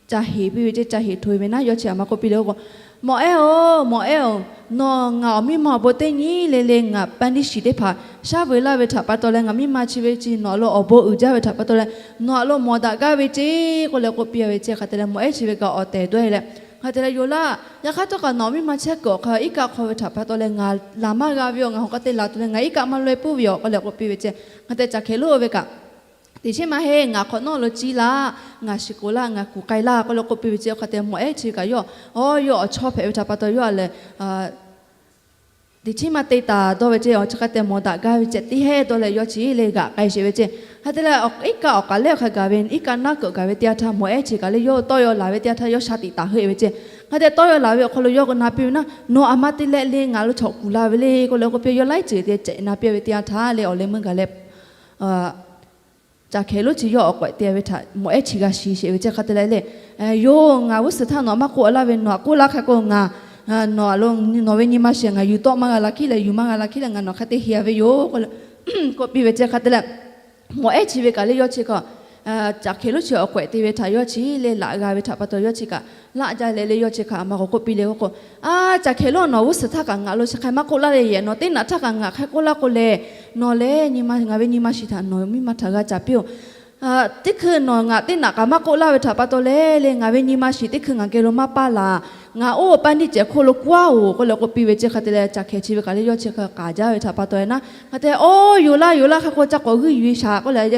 ca heˍ piˇ ve ceˇ. Ca heˍ htoꞈ e ve naˉ, yawˇ chi aˬ ma k'oˆ piˇ le k'o, Mawˬ ehˉ-oˬ, mawˬ ehˉ-oˬ, nawˬ ngaˬ awˬ miˇ ma awˬ bon teˇ nyi le le ngaˬ paˇ niˇ shiˍ teˇ hpaˍ shaˉ veuˬ laˇ ve htaꞈ pa taw leh ngaˬ miˇ ma chi ve chi nawˬ aˬ lo awˬ bon uiˍ jaˇ ve htaꞈ pa taw leh nawˬ aˬ lo mawˬ daꞈ gaˇ ve ceˇ k'oˆ leh k'oˆ piˇ ve ceˇ. Hk'e te leh mawˬ ehˉ chi ve kaꞈ awˬ tehˬ dawˇ e leh, hk'e te leh yoˬ laˇ, yaꞈ hk'aˇ htawˇ kaꞈ nawˬ miˇ ma chehˇ kuiˬ awˬ hk'aw iˉ kaˆ hk'aw ve htaꞈ pa taw leh ngaˬ laˬ maˇ g'a ve yoˬ. Ngaˬ hawˬ k'a te laˬ tuˬ leh ngaˬ iˉ kaˆ maˇ laweh puiˉ ve yoˬ k'oˆ leh k'oˆ piˇ ve ceˇ. Hk'e te caˬ hkehˍ lonˉ oˇ ve kaꞈ, Teꞈ chiˉ maˇ heˆ, ngaˬ hk'awꞈ nawˉ lo ciˇ laˇ, ngaˬ shiˍ k'oˍ laˇ, ngaˬ kuˬ k'ai laˇ k'oˆ leh k'oˆ piˇ ve ceˇ. Hk'e te mawˬ ehˉ chi ve kaꞈ yawˇ, aˬ, yawˇ awˬ chawˇ hpehꞈ ve htaꞈ pa taw yawˇ a lehˬ, teꞈ chiˉ maˇ te taˍ dawˇ ve ceˇ. Awˬ chi hk'a te mawˬ daꞈ gaˇ ve ceh teˇ heˉ dawˇ leh yawˇ chi leh g'aꞈ k'ai sheˍ ve ceˇ. Hk'e te leh iˉ kaˆ awˬ k'aˍ lehˆ hk'a gaˬ ve iˉ kaˆ naˉ kuiˬ gaˬ ve teˇ yanˇ htaˇ mawˬ ehˉ chi kaꞈ leh yawˇ tawˇ yaw laˬ ve teˇ yanˇ htaˇ yawˇ sha tiꞈ taˍ heuˆ ve ceˇ. Hk'e te tawˇ yaw laˬ ve awˬ hk'aw lo yawˇ k'o na piˇ ve naˉ, nawˬ aˬ ma te leh le ngaˬ lo chaw kuˬ la ve le k'oˆ leh k'oˆ piˇ yawˇ laiˉ ceuˬ te ceh na piˇ ve teˇ yanˇ htaˇ leh awˬ leh meuˇ gaˬ leh caˬ hkehˍ lonˉ chi yawˇ awˬ k'awehꞈ te ve htaꞈ mawˬ ehˉ chi g'a shiˍ sheˍ ve ceˇ. Hk'e te leh le, yoˬ, ngaˬ g'uˇ suhˍ htaˇ nawˬ maˇ k'oˆ laˇ ve, nawˬ aꞈ k'oˆ laˇ hk'a k'o ngaˬ, nawˬ aˬ lo, nawˬ ve nyi ma shiˍ ngaˬ yuˬ tawˆ maˇ g'a la hkiˉ leh yuˬ maˇ g'a la hkiˉ leh ngaˬ nawˬ hk'a te heˍ ve yoˬ k'oˆ leh k'oˆ piˇ ve ceˇ. Hk'e te leh mawˬ ehˉ chi ve kaꞈ leh yawˇ chi kaꞈ, caˬ hkehˍ lonˉ chi awˬ k'awehꞈ te ve htaꞈ yawˇ chi leh laꞈ g'a ve htaꞈ pa taw yawˇ chi kaꞈ laˆ jaˇ leh leh yawˇ chi hk'a aˬ ma k'awꞈ k'oˆ piˇ leh k'o, A, caˬ hkehˍ lonˉ, nawˬ g'uˇ suhˍ htaˇ kaꞈ ngaˬ lo chi hk'a maˇ k'oˆ laˇ leh yehˬ, nawˬ teˇ naꞈ htaˇ kaꞈ ngaˬ hk'a k'oˆ laˇ k'o lehˬ, nawˬ lehˬ nyi ma, ngaˬ ve nyi ma shiˍ htaꞈ nawˬ miˇ ma htaꞈ g'a caˍ piˇ-oˬ. Teˇ hkui nawˬ ngaˬ teˇ naꞈ kaꞈ maˇ k'oˆ laˇ ve htaꞈ pa taw leh le, ngaˬ ve nyi ma shiˍ teˇ hkui ngaˬ geh lo maˇ paˇ laˬ. Ngaˬ oˇ paˇ niˇ cehˬ hk'oˆ lo k'oˆ-oˬ k'oˆ leh k'oˆ piˇ ve ceˇ. Hk'e te leh caˬ hkehˍ chi ve kaꞈ leh yawˇ chi hk'a k'aˍ jaˇ ve htaꞈ pa taw leh naˉ, hk'e te, Oˇ, yoˬ laˇ, yoˬ laˇ, hk'a k'o ca k'awꞈ g'uiˇ yuˬ-e shaˍ k'oˆ leh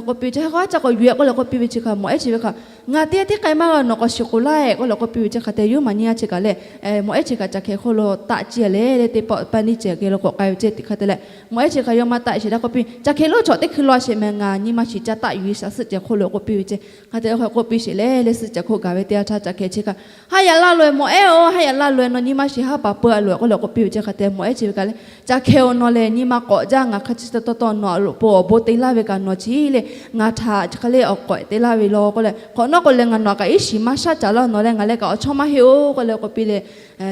k'oˆ piˇ ve ceˇ. Hk'a k'o ca k'awꞈ yuˬ-e k'oˆ leh k'oˆ piˇ ve chi hk'a mawˬ ehˉ chi ve hk'a, Ngaˬ teˇ g'aˇ tiˉ k'ai maˇ g'a, nawˬ k'awꞈ shiˍ k'oˍ laˇ-e k'oˆ leh k'oˆ piˇ ve ceˇ. Hk'e te yawˇ maˬ nyi a chi kaꞈ leh mawˬ ehˉ chi kaꞈ caˬ hkehˍ hk'oˆ lo taˆ ciˇ leh le, teˇ pawˆ paˇ niˇ cehˬ geh lo k'awꞈ k'ai ve ceˇ. Hk'e te leh mawˬ ehˉ chi kaꞈ yawˇ maˇ taˆ sheˍ daꞈ k'oˆ piˇ, Caˬ hkehˍ lonˉ, chaw teˇ hkui law sheˍ mehˍ, ngaˬ nyi ma shiˍ ca taˆ yuˬ-e shaˍ suhˆ cehˬ hk'oˆ lo k'oˆ piˇ ve ceˇ. Hk'e te k'oˆ piˇ sheˍ leh leh suhˆ cehˬ hk'oˆ gaˬ ve teˇ yanˇ htaˇ caˬ hkehˍ chi kaꞈ, Haˉ yaꞈ laˇ loꞈ-e mawˬ ehˉ-oˬ, haˉ yaꞈ laˇ loꞈ-e, nawˬ nyi ma shiˍ haˉ paˍ peu-a loꞈ-e k'oˆ leh k'oˆ piˇ ve ceˇ. Hk'e te mawˬ ehˉ chi ve kaꞈ leh, Caˬ hkehˍ-oˬ, nawˬ lehˬ nyi ma k'awꞈ jaˇ, ngaˬ hk'a chi taw taw nawˬ aˬ loꞈ po awˬ bon te laˇ ve kaꞈ nawˬ chi leh ngaˬ htaꞈ chi hk'e le awˬ k'awehꞈ te laˇ ve law k'oˆ leh, hk'awꞈ nawˉ k'o leh ngaˬ nawˬ kaꞈ iˉ shiˍ maˇ shaˉ caˍ laˇ, nawˬ leh ngaˬ leh kaꞈ awˬ chawˇ maˇ heˆ-oˬ k'oˆ leh k'oˆ piˇ leh,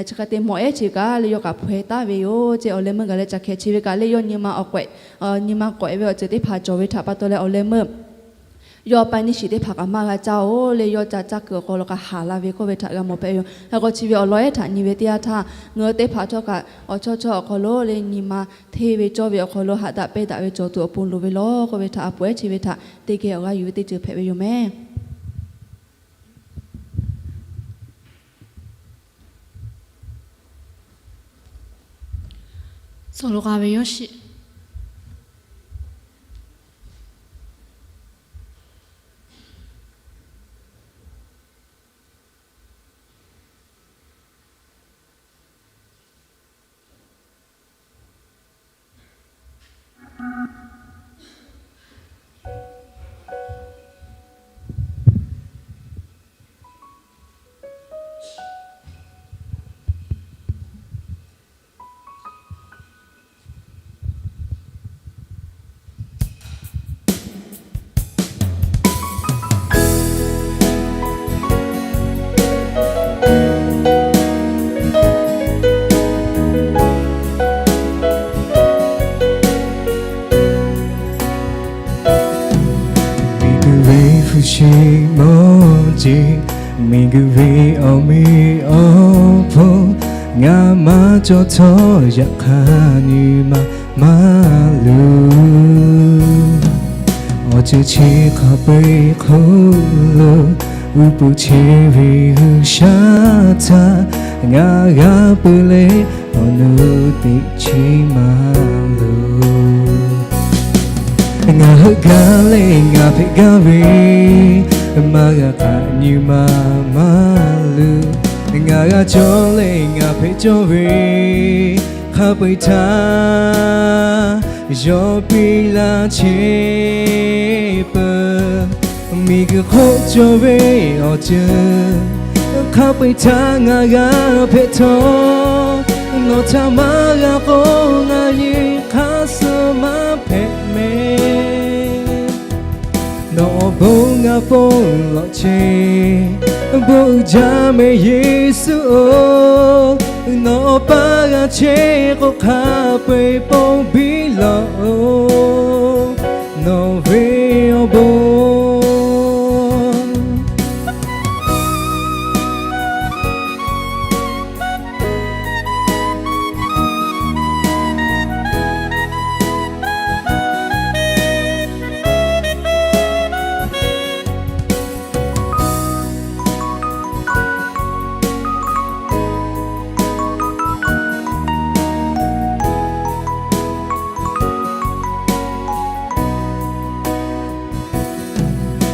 chi hk'e te mawˬ ehˉ chi kaꞈ leh yawˇ kaꞈ hpaweh taˍ ve yoˬ ceˇ. Awˬ leh meuˇ gaˬ leh caˬ hkehˍ chi ve kaꞈ leh yawˇ nyi ma awˬ k'awehꞈ, nyi ma k'awehꞈ ve awˬ ceuˬ teˇ hpaˍ cawˬ ve htaꞈ pa taw leh awˬ leh meuˇ yawˇ paˇ niˇ shiˍ teˇ hpaˍ kaꞈ maˇ g'a caˇ-oˬ leh yawˇ ca caˇ kuiˬ awˬ hk'aw lo kaꞈ haˍ la ve k'oˆ ve htaꞈ g'a mawˬ hpehꞈ ve yoˬ. Hk'e k'o chi ve awˬ lawn ehˉ htaꞈ nyi ve teˇ yanˇ htaˇ, ngaˬ hui teˇ hpaˍ htawˇ kaꞈ awˬ chawˇ chawˇ awˬ hk'aw lo leh nyi ma hteˇ ve cawˇ ve awˬ hk'aw lo haꞈ daꞈ pehnˇ daꞈ ve cawˬ tuˬ awˬ pon loˍ ve law k'oˆ ve htaꞈ a poˍ ehˉ chi ve htaꞈ teˇ geh awˬ g'aˇ yuˬ ve teˇ ceuˬ hpehꞈ ve yoˬ mehˍ. Chi mawˇ jeˬ, miˬguiˬ ve awˬ meꞈ awˬ hponˇ, ngaˬ maˇ cawˬ htawˇ yaꞈ hk'aˇ nyi ma maˇ luˬ. Awˬ ceuˬ chi hk'a peu-eˬ hk'oˆ lo, uˉ peunˍ chehˇ ve G'uiˬsha htaꞈ ngaˬ g'a peuˬ leh, awˬ nu teꞈ chiˉ maˇ loˬ. Ngaˬ heuˆ gaˇ leh ngaˬ hpehꞈ gaˇ ve, maˇ g'a hk'aˬ nyi ma maˇ luˬ. Ngaˬ g'a cawˬ leh ngaˬ hpehꞈ cawˇ ve, hk'a peu-eˬ htaˇ yawˇ piˇ laˇ chehˇ peuˬ. Miˬguiˬ hk'oˆ cawˬ ve awˬ ceuˬ, hk'a peu-eˬ htaˇ ngaˬ g'a hpehꞈ htawˇ, nawˬ htaꞈ maˇ g'a k'oˆ, ngaˬ nyi hk'aˇ suh maˇ hpehꞈ mehˍ. Nawˬ awˬ bon ngaˬ ponˬ lawꞈ chehˇ, bon uiˍ jaˇ mehˍ Yeˍsuˆ-oˬ. Nawˬ awˬ paˇ g'a chehˇ k'o, hk'a peu-eˬ ponˬ biˇ lawꞈ-oˬ, nawˬ ve awˬ bon.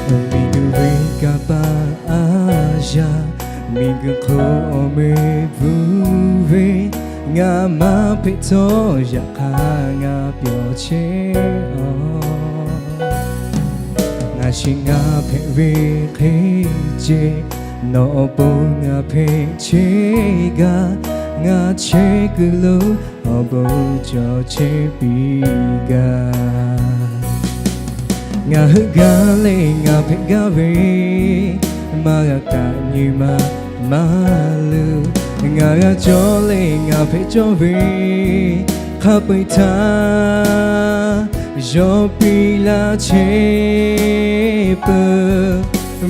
Miˬguiˬ ve kanˇ paˆ aˉ yaˇ, miˬguiˬ hk'oˆ awˬ meꞈ bvuhꞈ ve, ngaˬ maˇ hpehꞈ htawˇ yaꞈ hk'aˇ ngaˬ pyawˬ chehˇ-aˬ. Ngaˬ shiˍ ngaˬ hpehꞈ ve hk'e ceh, nawˬ awˬ pon ngaˬ hpehꞈ chehˇ gaˇ. Ngaˬ chehˇ kuiˬ lo awˬ bon cawˬ chehˇ piˇ gaˇ. Ngaˬ heuˆ gaˇ leh ngaˬ hpehꞈ gaˇ ve, maˇ g'a kaꞈ nyi ma maˇ luˬ. Ngaˬ g'a cawˬ leh ngaˬ hpehꞈ cawˇ ve, hk'a peu-eˬ htaˇ yawˇ piˇ laˇ chehˇ peuˬ.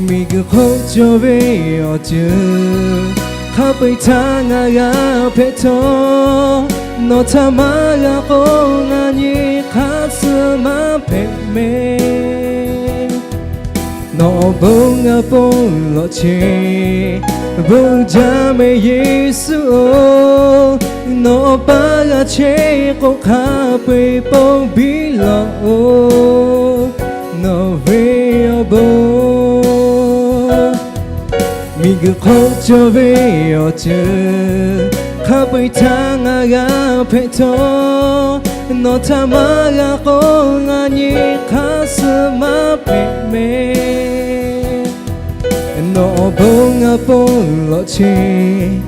Miˬguiˬ hk'oˆ cawˬ ve awˬ ceuˬ, hk'a peu-eˬ htaˇ ngaˬ g'a hpehꞈ htawˇ, nawˬ htaꞈ maˇ g'a k'oˆ, ngaˬ nyi hk'aˇ suh maˇ hpehꞈ mehˍ. Nawˬ awˬ bon ngaˬ ponˬ lawꞈ chehˇ, bon uiˍ jaˇ mehˍ Yeˍsuˆ-oˬ. Nawˬ awˬ paˇ g'a chehˇ k'o, hk'a peu-eˬ ponˬ biˇ lawꞈ-oˬ, nawˬ ve awˬ bon. Miˬguiˬ hk'oˆ cawˬ ve awˬ ceuˬ, hk'a peu-eˬ htaˇ ngaˬ g'a hpehꞈ htawˇ, nawˬ htaꞈ maˇ g'a k'oˆ, ngaˬ nyi hk'aˇ suh maˇ hpehꞈ mehˍ. Nawˬ awˬ bon ngaˬ ponˬ lawꞈ chehˇ,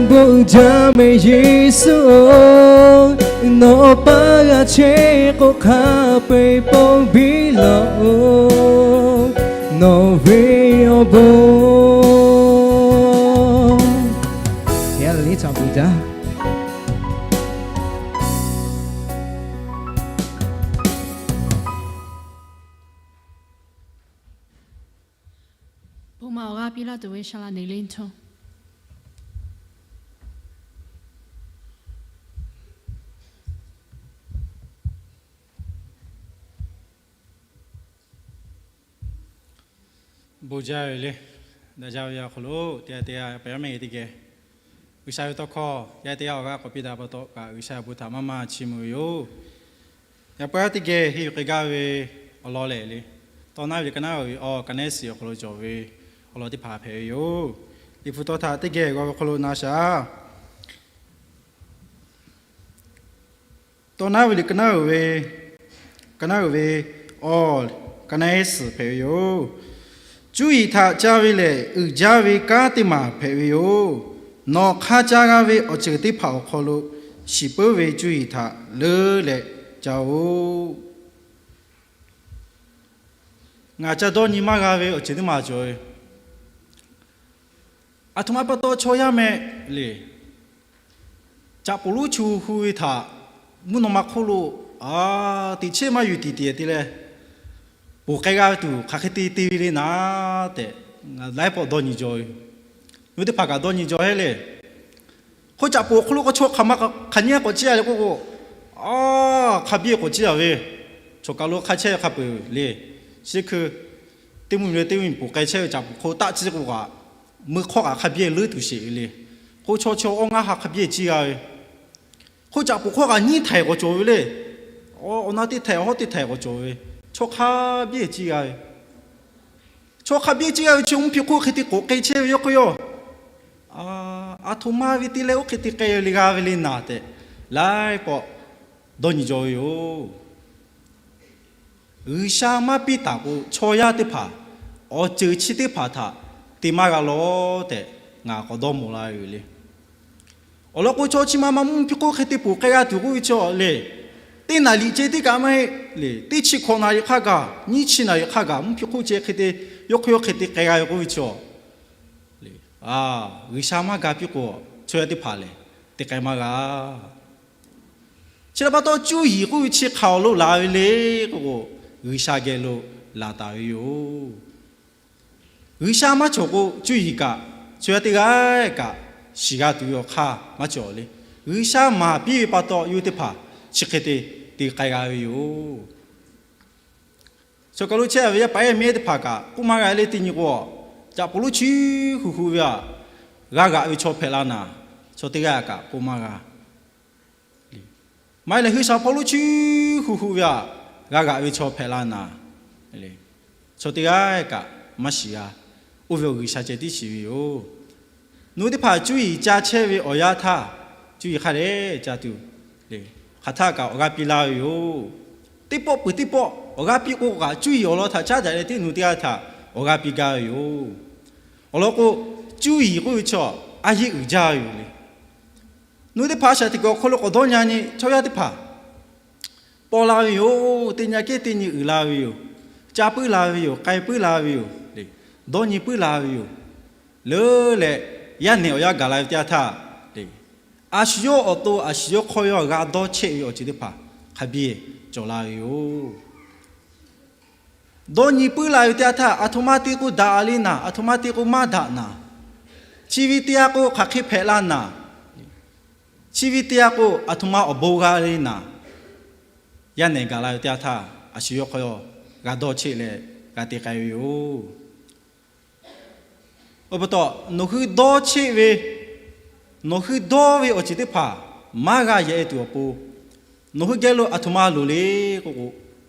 bon uiˍ jaˇ mehˍ Yeˍsuˆ-oˬ. Nawˬ awˬ paˇ g'a chehˇ k'o, hk'a peu-eˬ ponˬ biˇ lawꞈ-oˬ, nawˬ ve awˬ bon. Bon ma awˬ g'aˇ piˇ laˇ tuˬ ve saˍ laꞈ neˍ le hto. Bon jaˇ ve le. Daꞈ jaˇ ve awˬ hk'aw lo teˇ g'aˇ teˇ g'aˇ pehˬ mehˍ teˇ geh, G'uiˬsha ve tawˇ hkawˇ yaˇ teˇ g'aˇ awˬ g'aˇ k'awꞈ piˇ daꞈ pa taw kaꞈ, G'uiˬsha awˬ bon htaꞈ maˇ maˇ chiˇ mvuh ve yoˬ. Yaꞈ puiˉ teˇ geh henˇ yuˬ k'ai gaˇ ve awˬ lawn lehˬ le, Tawˇ naˉ ve liꞈ ka naˉ uiˍ ve awˬ ka naˉ siˍ awˬ hk'aw lo cawˬ ve awˬ lawn teˇ hpaˍ hpehꞈ ve yoˬ. Liꞈ hpu tawˇ htaꞈ teˇ geh g'aw ve awˬ hk'aw lo na shaˍ. Tawˇ naˉ ve liꞈ ka naˉ uiˍ ve, ka naˉ uiˍ ve awˬ ka naˉ siˍ hpehꞈ ve yoˬ. Cuˇ yiˍ htaꞈ ca ve lehˬ, uiˍ jaˇ ve kanˉ teˇ maˬ hpehꞈ ve yoˬ. Nawˬ hk'a ca g'a ve awˬ ceuˬ teˇ hpaˍ awˬ hk'aw lo, shiˍ puiˉ ve cuˇ yiˍ htaꞈ leuˉ leh ca-oˬ. Ngaˬ ca dawˇ nyi maˇ g'a ve awˬ ceuˬ teˇ maˬ cawˬ ve, aˬ htoꞈ ma pa taw chaw yaˇ meh le, caꞈ poˍ lonˉ chu hu ve htaꞈ mvuhˇ naw ma hk'oˆ lo a teꞈ chehˇ maˇ yuˬ tiˍ tiˍ te leh, ponˬ k'ai g'a ve tuˬ hk'aˬ hk'e te te ve le naˍ tehꞈ, laiˉ pawˆ dawˇ nyi jaw ve. Yawˇ teˇ hpaˍ kaꞈ dawˇ nyi jaw hehˉ le. Hk'oˆ caꞈ ponˬ awˬ hk'aw lo k'o chaw hk'aˬ ma hk'aˬ nyi k'awꞈ ciˇ a le k'oˆ k'o, a, hk'a biˇ k'awꞈ ciˇ a ve, choˬ kaˬ lo hk'a chehˇ ve hk'a peu-eˬ le. Chi hkui teˇ mvuhˇ miˬ le teˇ mvuhˇ miˬ ponˬ k'ai chehˇ ve caꞈ ponˬ hk'aw lo taˆ ciˇ k'o kaꞈ, meuˇ hk'awˇ kaꞈ hk'a biˇ leuˉ tuˬ sheˍ ve le. K'o chaw chaw awˇ ngaˇ ha hk'a biˇ ciˇ g'a ve. Hk'oˆ caꞈ ponˬ hk'awˇ kaꞈ nyiˉ htaiˍ k'awꞈ cawˬ ve le. Awˬ na teˇ htaiˍ, hawˉ teˇ htaiˍ k'awꞈ cawˬ ve, chaw hk'a biˇ ciˇ g'a ve. Chaw hk'a biˇ ciˇ g'a ve chi mvuhˇ hpiˇ hk'oˆ hk'e te k'awꞈ k'ai chehˇ ve yawˇ hk'oˆ yoˬ. Aˬ htoꞈ ma ve te leh oˇ hk'e te k'ai ve le g'a ve le naˍ tehꞈ, laiˉ pawˆ dawˇ nyi jaw ve yoˬ. G'uiˬsha maˇ piˇ taˍ k'o, chaw yaˇ teˇ hpaˍ awˬ ceuˬ chi teˇ hpaˍ htaꞈ te maˇ g'a lawˬ tehꞈ ngaˬ k'awꞈ dawˇ mawˬ la ve yoˬ le. Awˬ lawn k'o, chaw chi ma ma mvuhˇ hpiˇ hk'oˆ hk'e te ponˬ k'ai g'a tuˬ k'oˆ ve chaw le, teˇ naˍ riˍ ceh tiˉ kaꞈ maˇ heˆ le. Teˇ chi hkawꞈ naˍ riˍ hk'a gaˬ, nyiˇ chi naˍ riˍ hk'a gaˬ mvuhˇ hpiˇ hk'oˆ ceh hk'e te, yawˇ hk'oˆ yawˇ hk'e te k'ai g'a ve k'oˆ ve chaw, G'uiˬsha maˇ ga piˇ k'o, chaw yaˇ teˇ hpaˍ lehˬ te k'ai maˇ g'a. Chi htaꞈ pa taw, cuˇ yiˍ k'oˆ ve chi hk'aˬ awˬ lo laˬ ve le k'oˆ k'o, G'uiˬsha geh lo laˬ taˍ ve yoˬ. G'uiˬsha maˇ cawˬ k'o, cuˇ yiˍ kaꞈ chaw yaˇ teˇ g'aˇ kaꞈ shiˍ g'a tuˬ ve awˬ hk'aˇ maˇ cawˬ le. G'uiˬsha maˍ piˇ ve pa taw, yawˇ teˇ hpaˍ chi hk'e te te k'ai g'a ve yoˬ. Chaw kaˬ lo chehˇ ve yaˇ paˍ yaˇ miˇ teˇ hpaˍ kaꞈ k'oˆ maˇ g'a le. Teˇ nyi k'o, caꞈ ponˬ lonˉ chi huˍ huˍ ve aꞈ g'a g'aꞈ ve chaw hpehꞈ la naˍ, chaw teˇ g'aˇ kaꞈ k'oˆ maˇ g'a. Maˇ heˆ leh, hui shaˍ hpawˇ lonˉ chi huˍ huˍ ve aꞈ g'a g'aꞈ ve chaw hpehꞈ la naˍ, chaw teˇ g'aˇ kaꞈ maˇ shiˍ g'a. Oˇ ve awˬ G'uiˬsha ceh tiˉ shiˍ ve yoˬ. Nawˬ hui teˇ hpaˍ cuˇ yiˍ ca chehˇ ve awˬ yanˇ htaˇ, cuˇ yiˍ hk'a dehꞈ ca tuˬ, hk'aˬ htaˇ kaꞈ awˬ g'aˇ piˇ laˇ ve yoˬ. Teˇ pawˆ peuˬ teˇ pawˆ awˬ g'aˇ piˇ k'o kaꞈ, cuˇ yiˍ awˬ lawn htaꞈ caˉ daꞈ leh tiˉ nawˬ hui teˇ g'aˇ htaꞈ awˬ g'aˇ piˇ gaˇ ve yoˬ. Awˬ lawn k'o, cuˇ yiˍ k'oˆ ve chaw a yeˇ uiˍ jaˇ ve yoˬ le. Nawˬ hui teˇ hpaˍ a shaꞈ teꞈ kuiˬ awˬ hk'aw lo k'awꞈ dawˇ nyi nyi chaw yaˇ teˇ hpaˍ paw la ve yoˬ. Teˇ nyi kehˉ teˇ nyi uiˍ la ve yoˬ. Ca puiˉ la ve yoˬ. K'ai puiˉ la ve yoˬ. Dawˇ nyi puiˉ la ve yoˬ. Leuˉ leh yaˇ nehˬ awˬ yanˇ gaˬ la ve teˇ yanˇ htaˇ, a shu yawˇ awˬ to a shu yawˇ hk'awˇ yawˇ g'a dawˇ cheˆ ve awˬ ceuˬ teˇ hpaˍ hk'a biˇ cawˬ la ve yoˬ. Dawˇ nyi puiˉ la ve teˇ yanˇ htaˇ, aˬ htoꞈ ma te k'o daꞈ le naˍ, aˬ htoꞈ ma te k'o maˇ daꞈ naˍ, chi ve teˇ yanˇ k'o hk'aˬ hk'e hpehꞈ la naˍ, chi ve teˇ yanˇ k'o aˬ htoꞈ ma awˬ bon g'a le naˍ, yaˇ nehˬ gaˬ la ve teˇ yanˇ htaˇ, a shu yawˇ hk'awˇ g'a dawˇ cheˆ leh g'a te k'ai ve yoˬ. Awˬ pa taw, nawˬ hui dawˇ cheˆ ve, nawˬ hui dawˇ ve awˬ ceuˬ teˇ hpaˍ maˇ g'a yehˬ e tuˬ awˬ pon, nawˬ hui geh lo aˬ htoꞈ ma loˍ le k'oˆ k'o,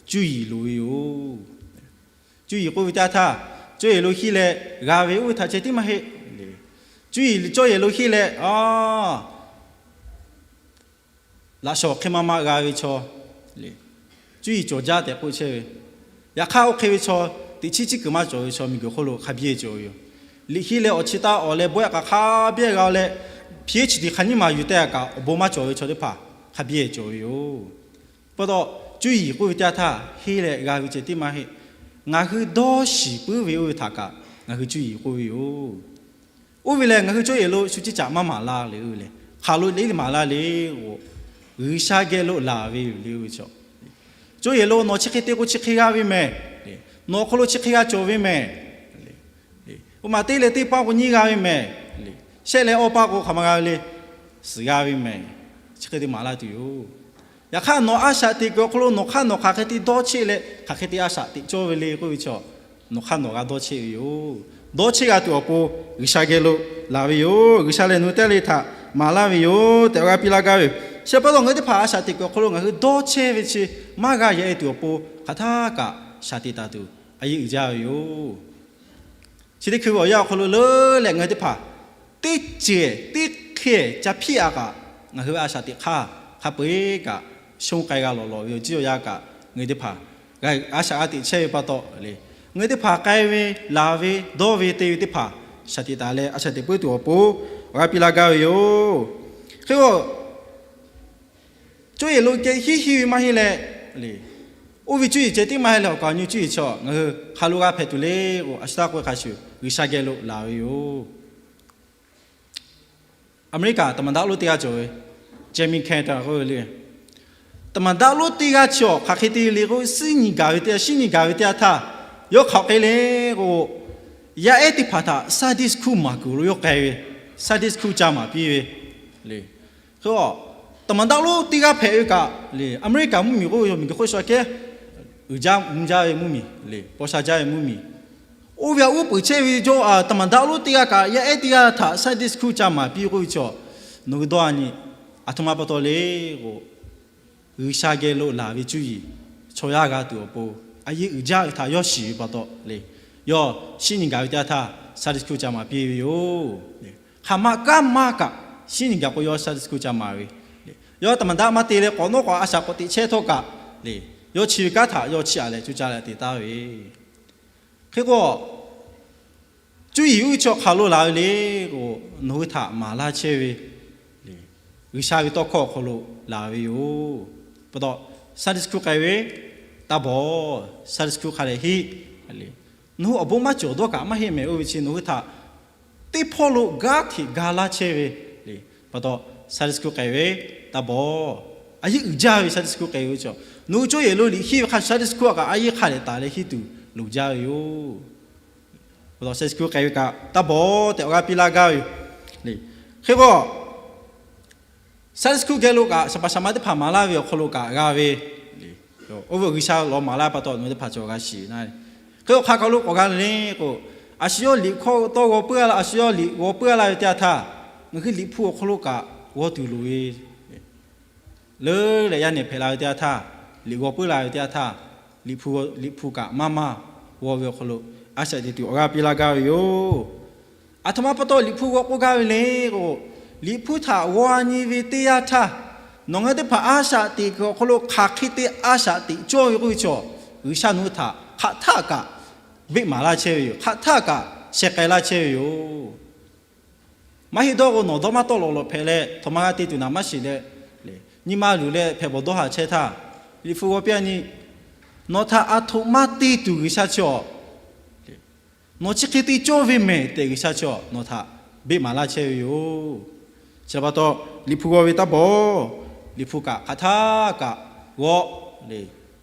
cuˇ yiˍ loˍ ve yoˬ. Cuˇ yiˍ k'oˆ ve teˇ yanˇ htaˇ, cawˇ yehˬ lo hiˆ leh g'a ve oˇ ve htaꞈ ceh tiˉ maˇ heˆ. Cuˇ yiˍ cawˇ yehˬ lo hiˆ leh, a, laꞈ shawnˍ hk'e ma ma g'a ve chaw, cuˇ yiˍ cawˬ jaˇ tehꞈ k'oˆ chehˇ ve. Yaꞈ hk'aˇ, oˇ hk'e ve chaw teꞈ chiˉ ciˉ kuiˬ maˇ cawˬ ve chaw miˬguiˬ hk'oˆ lo hk'a biˇ cawˬ ve yoˬ. Liꞈ hiˆ leh awˬ chi taˇ awˬ leh bawehˇ kaꞈ hk'a biˇ g'a leh, PhD hk'aˬ nyiˇ maˬ yuˬ teh kaꞈ awˬ bon maˇ cawˬ ve chaw teˇ hpaˍ hk'a biˇ cawˬ ve yoˬ. Pa taw, cuˇ yiˍ k'oˆ ve teˇ yanˇ htaˇ heˆ leh g'a ve ceh tiˉ maˇ heˆ. Ngaˬ hui dawˇ shiˍ puiˉ ve oˇ ve htaꞈ kaꞈ ngaˬ hui cuˇ yiˍ k'oˆ ve yoˬ. Oˇ ve lehˬ, ngaˬ hui cawˇ yehˬ lo shu ciˇ caꞈ maˇ maˍ laˇ le. Oˇ ve lehˬ, hk'aˬ lo le maˍ laˇ le k'o, G'uiˬsha geh lo laˬ ve yoˬ le. Oˇ ve chaw, cawˇ yehˬ lo nawˬ chi hk'e te k'o chi hk'e g'a ve mehˍ. Nawˬ awˬ hk'aw lo chi hk'e g'a cawˬ ve mehˍ. Oˇ maˬ teˇ leh teˇ paˆ k'o nyiˇ g'a ve mehˍ. Shehˆ leh awˇ paˆ k'o hk'aˬ ma g'a ve le, suhˍ g'a ve mehˍ. Chi hk'e te maˍ laˇ tuˬ yoˬ. Yaꞈ hk'aˇ, nawˬ a shaꞈ teꞈ kuiˬ awˬ hk'aw lo nawˬ hk'aˇ nawˬ hk'aˬ hk'e te dawˇ cheˆ leh hk'aˬ hk'e te a shaꞈ teꞈ cawˇ ve le k'oˆ ve chaw, nawˬ hk'aˇ nawˬ g'a dawˇ cheˆ ve yoˬ. Dawˇ cheˆ g'a tuˬ awˬ pon G'uiˬsha geh lo laˬ ve yoˬ. G'uiˬsha lehˬ nawˬ hui teˇ le htaꞈ maˍ laˇ ve yoˬ tehꞈ awˬ g'aˇ piˇ laˇ gaˇ ve yoˬ. Chi pa taw, ngaˬ hui teˇ hpaˍ a shaꞈ teꞈ kuiˬ awˬ hk'aw lo ngaˬ hui dawˇ chehˇ ve chi maˇ g'a yehˬ e tuˬ awˬ pon, hk'aˬ htaˇ kaꞈ shaˍ tiꞈ taˍ tuˬ a yeˇ uiˍ jaˇ ve yoˬ. Chi teˇ hkui ve awˬ yanˇ awˬ hk'aw lo leuˉ leh ngaˬ hui teˇ hpaˍ teˇ ceuˬ teˇ hk'e ca hpiˇ a kaꞈ, ngaˬ hui ve a shaꞈ teꞈ hk'aˇ hk'a peu-eˬ kaꞈ shonˇ k'ai g'a lawˬ lawˬ ve yoˬ. Chi awˬ yanˇ kaꞈ ngaˬ hui teˇ hpaˍ a shaꞈ g'a teꞈ chehˇ ve pa taw le, ngaˬ hui teˇ hpaˍ k'ai ve, laˬ ve, dawˇ ve, te ve teˇ hpaˍ shaˍ tiꞈ taˍ leh a shaꞈ teꞈ puiˉ tuˬ awˬ pon awˬ g'aˇ piˇ laˇ gaˇ ve yoˬ. Hk'e k'o, cawˇ yehˬ lo keh hiˉ hiˉ ve maˇ heˆ leh, oˇ ve cuˇ yiˍ ceh tiˉ maˇ heˆ leh, awˬ kaˍ awˬ nyi cuˇ yiˍ chaw ngaˬ hui hk'aˬ lo g'a hpehꞈ tuˬ le k'o, a shu taˇ k'oˆ ve hk'a shuˍ G'uiˬsha geh lo laˬ ve yoˬ. Aˍmeˍriˆkaˍ taˍ maˍ daꞈ lonˉ teˇ g'aˇ cawˬ ve, Jimmy Carter k'oˆ ve le. Taˍmaˍdaˆ lonˉ teˇ g'aˇ chi awˬ hk'aˬ hk'e te le k'o, suhˉ nyi gaˬ ve teˇ g'aˇ, shinˉ nyi gaˬ ve teˇ g'aˇ htaˇ, yawˇ hk'aˬ hk'e le k'o, yaˇ ehˉ teˇ hpaˍ htaꞈ Sunday school maˍ kuiˬ lo yawˇ k'ai ve, Sunday school ca maˍ piˇ ve le. Hk'e k'o, taˍmaˍdaˆ lonˉ teˇ g'aˇ hpehꞈ ve kaꞈ le, America mvuhˇmiˬ k'oˆ ve, yawˇ miˬguiˬ hk'oˆ sha kehˉ uiˍ jaˇ mvuh jaˇ ve mvuhˇmiˬ le, paw sha jaˇ ve mvuhˇmiˬ. Oˇ ve htaꞈ uˉ peunˍ chehˇ ve jawˇ, taˍmaˍdaˆ lonˉ teˇ g'aˇ kaꞈ yaˇ ehˉ teˇ g'aˇ htaꞈ Sunday school ca maˍ piˇ k'oˆ ve chi, nawˬ hui dawˇ a nyi, aˬ htoꞈ ma pa taw le k'o, G'uiˬsha geh lo laˬ ve cuˇ yiˍ chaw yaˇ g'a tuˬ awˬ pon, a yehˬ uiˍ jaˇ ve htaꞈ yawˇ shiˍ ve pa taw le, yawˇ shinˉ nyi gaˬ ve teˇ g'aˇ htaˇ Sunday school ca maˍ piˇ ve yoˬ. Hk'aˬ ma kanˉ maˇ kaꞈ, shinˉ nyi gaˬ k'o yawˇ Sunday school ca maˍ ve, yawˇ taˍmaˍdaˆ maˇ te leh k'awꞈ nawˉ k'awꞈ a shaꞈ k'awꞈ teꞈ chehˇ htawˇ kaꞈ le, yawˇ chi ve kanˉ htaꞈ yawˇ chiˇ aꞈ leh coˇ caˇ leh te taˍ ve. Hk'e k'o, cuˇ yiˍ uˉ chaw hk'aˬ lo laˬ ve le k'o, nawˬ hui htaꞈ maˍ laˇ chehˇ ve G'uiˬsha ve tawˇ hkawˇ awˬ hk'aw lo laˬ ve yoˬ. Pa taw, Sunday school k'ai ve, taˇ bawˬ, Sunday school hk'a dehꞈ heˆ. Nawˬ hui awˬ bon maˇ cawˬ dawˇ kaꞈ maˇ heˆ mehˍ. Oˇ ve chi nawˬ hui htaꞈ teˇ hpawˇ lo gaˇ hteꞈ ga laˇ chehˇ ve le. Pa taw, Sunday school k'ai ve, taˇ bawˬ, a yehˬ uiˍ jaˇ ve Sunday school k'ai ve chi, nawˬ hui cawˇ yehˬ lo liꞈ henˇ ve hk'a Sunday school a kaꞈ a yehˬ hk'a dehꞈ taˍ leh henˇ tuˬ loˍ jaˇ ve yoˬ. Sunday school k'ai ve kaꞈ taˇ bawˬ tehꞈ awˬ g'aˇ piˇ laˇ gaˇ ve yoˬ. Hk'e k'o, Sunday school geh lo kaꞈ shaˍ paˍ shaˍ ma teˇ hpaˍ maˍ laˇ ve awˬ hk'aw lo kaꞈ g'a ve, oˇ ve G'uiˬsha lawˬ maˍ laˇ pa taw nawˬ hui teˇ hpaˍ cawˬ g'a shiˍ na. Hk'e k'o, hk'aˬ hk'aˬ lo k'awꞈ g'a le k'o, a shu yawˇ liꞈ hkawˇ tawˇ g'aw puiˉ a laˇ, a shu yawˇ liꞈ g'aw puiˉ a laˇ ve teˇ yanˇ htaˇ, ngaˬ hui Liꞈ hpu awˬ hk'aw lo kaꞈ g'aw tuˬ loˍ ve leuˉ leh yaˇ nehˬ hpehꞈ la ve teˇ yanˇ htaˇ, liꞈ g'aw puiˉ la ve teˇ yanˇ htaˇ, Liꞈ hpu, Liꞈ hpu kaꞈ maˇ maˇ g'aw ve awˬ hk'aw lo a shaꞈ teꞈ tuˬ awˬ g'aˇ piˇ laˇ gaˇ ve yoˬ. Aˬ htoꞈ ma pa taw Liꞈ hpu g'aw k'oˆ gaˇ ve le k'o, Liꞈ hpu htaꞈ g'aw nyi ve teˇ yanˇ htaˇ, nawˬ ngaˬ hui teˇ hpaˍ a shaꞈ teꞈ kuiˬ awˬ hk'aw lo hk'aˬ hk'e te a shaꞈ teꞈ cawˇ ve k'oˆ ve chaw, G'uiˬsha nawˬ hui htaꞈ hk'aˬ htaˆ kaꞈ beˆ maˍ laˇ chehˇ ve yoˬ. Hk'aˬ htaˆ kaꞈ sheh k'ai laˇ chehˇ ve yoˬ. Maˇ heˆ dawˇ k'o, nawˬ dawˇ maˇ tawˆ lawꞈ lawꞈ hpehꞈ leh, htoꞈ ma g'a te tuˬ naˍ maˇ shiˍ leh, nyi ma luˬ leh hpehꞈ bawˬ dawˇ haˍ chehˇ htaˇ, Liꞈ hpu g'aw piˇ a nyi, nawˬ htaꞈ aˬ htoꞈ ma te tuˬ G'uiˬsha chi awˬ, nawˬ chi hk'e te cawˇ ve mehˍ tehꞈ G'uiˬsha chi awˬ nawˬ htaꞈ beˆ maˍ laˇ chehˇ ve yoˬ. Chi pa taw, Liꞈ hpu g'aw ve taˇ bawˬ, Liꞈ hpu kaꞈ hk'aˬ htaˆ kaꞈ g'aw le.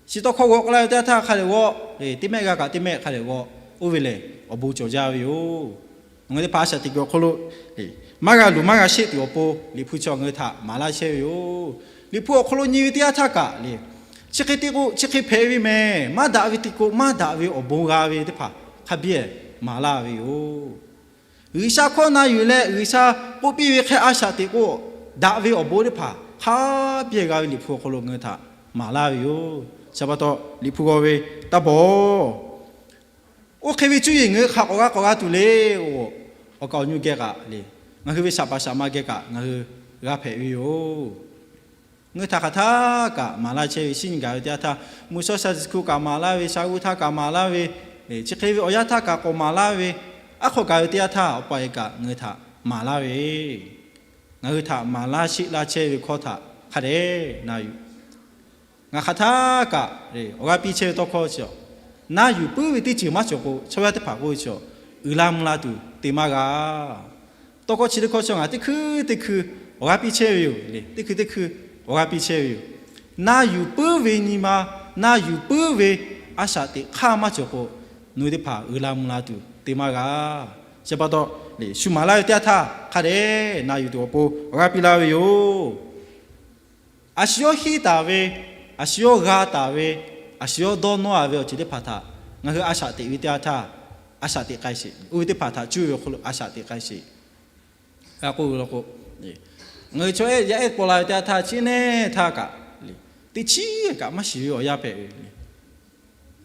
Chi tawˇ hkawˇ g'aw k'ai la ve teˇ yanˇ htaˇ hk'a dehꞈ g'aw le, teˇ mehˆ g'a kaꞈ teˇ mehˆ hk'a dehꞈ g'aw. Oˇ ve lehˬ awˬ bon cawˬ jaˇ ve yoˬ. Ngaˬ hui teˇ hpaˍ a shaꞈ teꞈ kuiˬ awˬ hk'aw lo maˇ g'a luˬ maˇ g'a sheˆ tuˬ awˬ pon Liꞈ hpu chi ngaˬ hui htaꞈ maˍ laˇ chehˇ ve yoˬ. Liꞈ hpu awˬ hk'aw lo nyi ve teˇ yanˇ htaˇ kaꞈ le, chi hk'e te k'o chi hk'e hpehꞈ ve mehˍ, maˇ daꞈ ve te k'o maˇ daꞈ ve awˬ bon g'a ve teˇ hpaˍ hk'a biˇ maˍ laˇ ve yoˬ. G'uiˬsha hkawˇ na yuˬ leh G'uiˬsha k'oˆ piˇ ve hk'e a shaꞈ teꞈ k'o, daꞈ ve awˬ bon teˇ hpaˍ hk'a biˇ g'a ve Liꞈ hpu awˬ hk'aw lo ngaˬ hui htaꞈ maˍ laˇ ve yoˬ. Chi pa taw, Liꞈ hpu g'aw ve taˇ bawˬ. Oˇ hk'e ve cuˇ yiˍ ngaˬ hui hk'aˬ k'awꞈ g'a k'awꞈ g'a tuˬ le k'o, awˬ kaˍ awˬ nyu geh kaꞈ le, ngaˬ hui ve shaˍ paˍ shaˍ ma geh kaꞈ ngaˬ hui g'a hpehꞈ ve yoˬ. Ngaˬ hui htaꞈ hk'aˬ htaˆ kaꞈ maˍ laˇ chehˇ ve, shinˉ nyi gaˬ ve teˇ yanˇ htaˇ, mvuhˇ shawˉ Sunday school kaꞈ maˍ laˇ ve, sha g'uˇ htaˇ kaꞈ maˍ laˇ ve, chi hk'e ve awˬ yanˇ htaˇ kaꞈ k'awꞈ maˍ laˇ ve, aˉ hk'aw gaˬ ve teˇ yanˇ htaˇ awˬ pa e kaꞈ ngaˬ hui htaꞈ maˍ laˇ ve, ngaˬ hui htaꞈ maˍ laˇ sheˆ laˇ chehˇ ve hkawˇ htaꞈ hk'a dehꞈ na yuˬ. Ngaˬ hk'aˬ htaˆ kaꞈ awˬ g'aˇ piˇ chehˇ ve tawˇ hkawˇ chi, na yuˬ puiˉ ve teˇ ceuˬ maˇ cawˬ k'o, chaw yaˇ teˇ hpaˍ k'oˆ ve chi, uiˍ la mvuh la tuˬ te maˇ g'a. Tawˇ hkawˇ chi teˇ hkawˇ chi ngaˬ teˇ hkui teˇ hkui awˬ g'aˇ piˇ chehˇ ve yoˬ le. Teˇ hkui teˇ hkui awˬ g'aˇ piˇ chehˇ ve yoˬ. Na yuˬ puiˉ ve nyi ma, na yuˬ puiˉ ve a shaꞈ teꞈ hk'aˇ maˇ cawˬ k'o, nawˬ hui teˇ hpaˍ uiˍ la mvuh la tuˬ te maˇ g'a. Chi pa taw, shu maˍ laˇ ve teˇ yanˇ htaˇ hk'a dehꞈ na yuˬ tuˬ awˬ pon awˬ g'aˇ piˇ laˇ ve yoˬ. A shu yawˇ henˇ taˍ ve, a shu yawˇ g'a taˍ ve, a shu yawˇ dawˇ nawˇ a ve awˬ ceuˬ teˇ hpaˍ htaꞈ ngaˬ hui a shaꞈ teꞈ ve teˇ yanˇ htaˇ, a shaꞈ teꞈ k'ai sheˍ. Oˇ ve teˇ hpaˍ htaꞈ cuˇ ve awˬ hk'aw lo a shaꞈ teꞈ k'ai sheˍ. G'a k'oˆ ve law k'o, ngaˬ hui chaw ehˉ yaˇ ehˉ paw la ve teˇ yanˇ htaˇ, chi neˇ htaˇ kaꞈ, teˇ chiˉ kaꞈ maˇ shiˍ ve awˬ yanˇ hpehꞈ ve.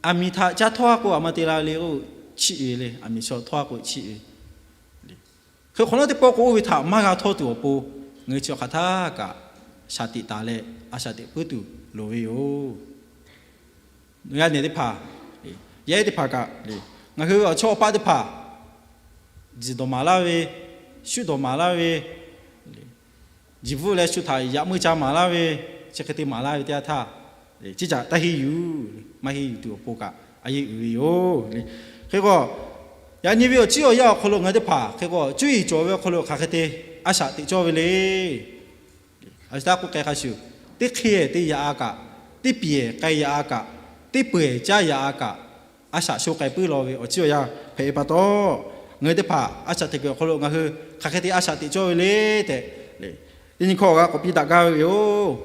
Aˬ miˍ htaꞈ ca htawˇ a k'o, aˬ ma te la ve le k'o, chiˆ ve le. Aˬ miˍ chaw htawˇ a k'o chiˆ ve. Hk'e hk'awꞈ nawˉ teˇ pawˆ k'o, oˇ ve htaꞈ maˇ g'a htawˇ tuˬ awˬ pon, ngaˬ hui chi hk'aˬ htaˇ kaꞈ shaˍ tiꞈ taˍ leh a shaˍ tiꞈ puiˉ tuˬ loˍ ve yoˬ. Yaˇ nehˬ teˇ hpaˍ, yaˇ ehˉ teˇ hpaˍ kaꞈ, ngaˬ hui awˬ chawˇ awˬ paˆ teˇ hpaˍ, jiˬ dawˬ maˍ laˇ ve, shuˉ dawˬ maˍ laˇ ve, jiˬ bvuhˆ leh shu htaꞈ yaꞈ meuˇ ca maˍ laˇ ve, chi hk'e te maˍ laˇ ve teˇ yanˇ htaˇ, ciˉ caꞈ taˇ henˇ yuˬ, maˇ henˇ yuˬ tuˬ awˬ pon kaꞈ a yehˬ uiˍ ve yoˬ. Hk'e k'o, yaꞈ nyi ve awˬ ciˉ awˬ yanˇ awˬ hk'aw lo ngaˬ hui teˇ hpaˍ hk'e k'o, cuˇ yiˍ cawˬ ve awˬ hk'aw lo hk'aˬ hk'e te a shaꞈ teꞈ cawˇ ve le. A shu taˇ k'oˆ k'ai hk'a shuˍ, teˇ hk'e te yaꞈ-a kaꞈ, teˇ piˍ k'ai yaꞈ-a kaꞈ, teˇ peu-eˬ caˇ yaꞈ-a kaꞈ, a shaꞈ sho k'ai puiˉ law ve awˬ ciˉ awˬ yanˇ hpehꞈ ve pa taw, ngaˬ hui teˇ hpaˍ a shaꞈ teꞈ kuiˬ awˬ hk'aw lo ngaˬ hui hk'aˬ hk'e te a shaꞈ teꞈ cawˇ ve le tehꞈ, teˇ nyi hkawˇ awˬ g'a k'awꞈ piˇ daꞈ gaˇ ve yoˬ.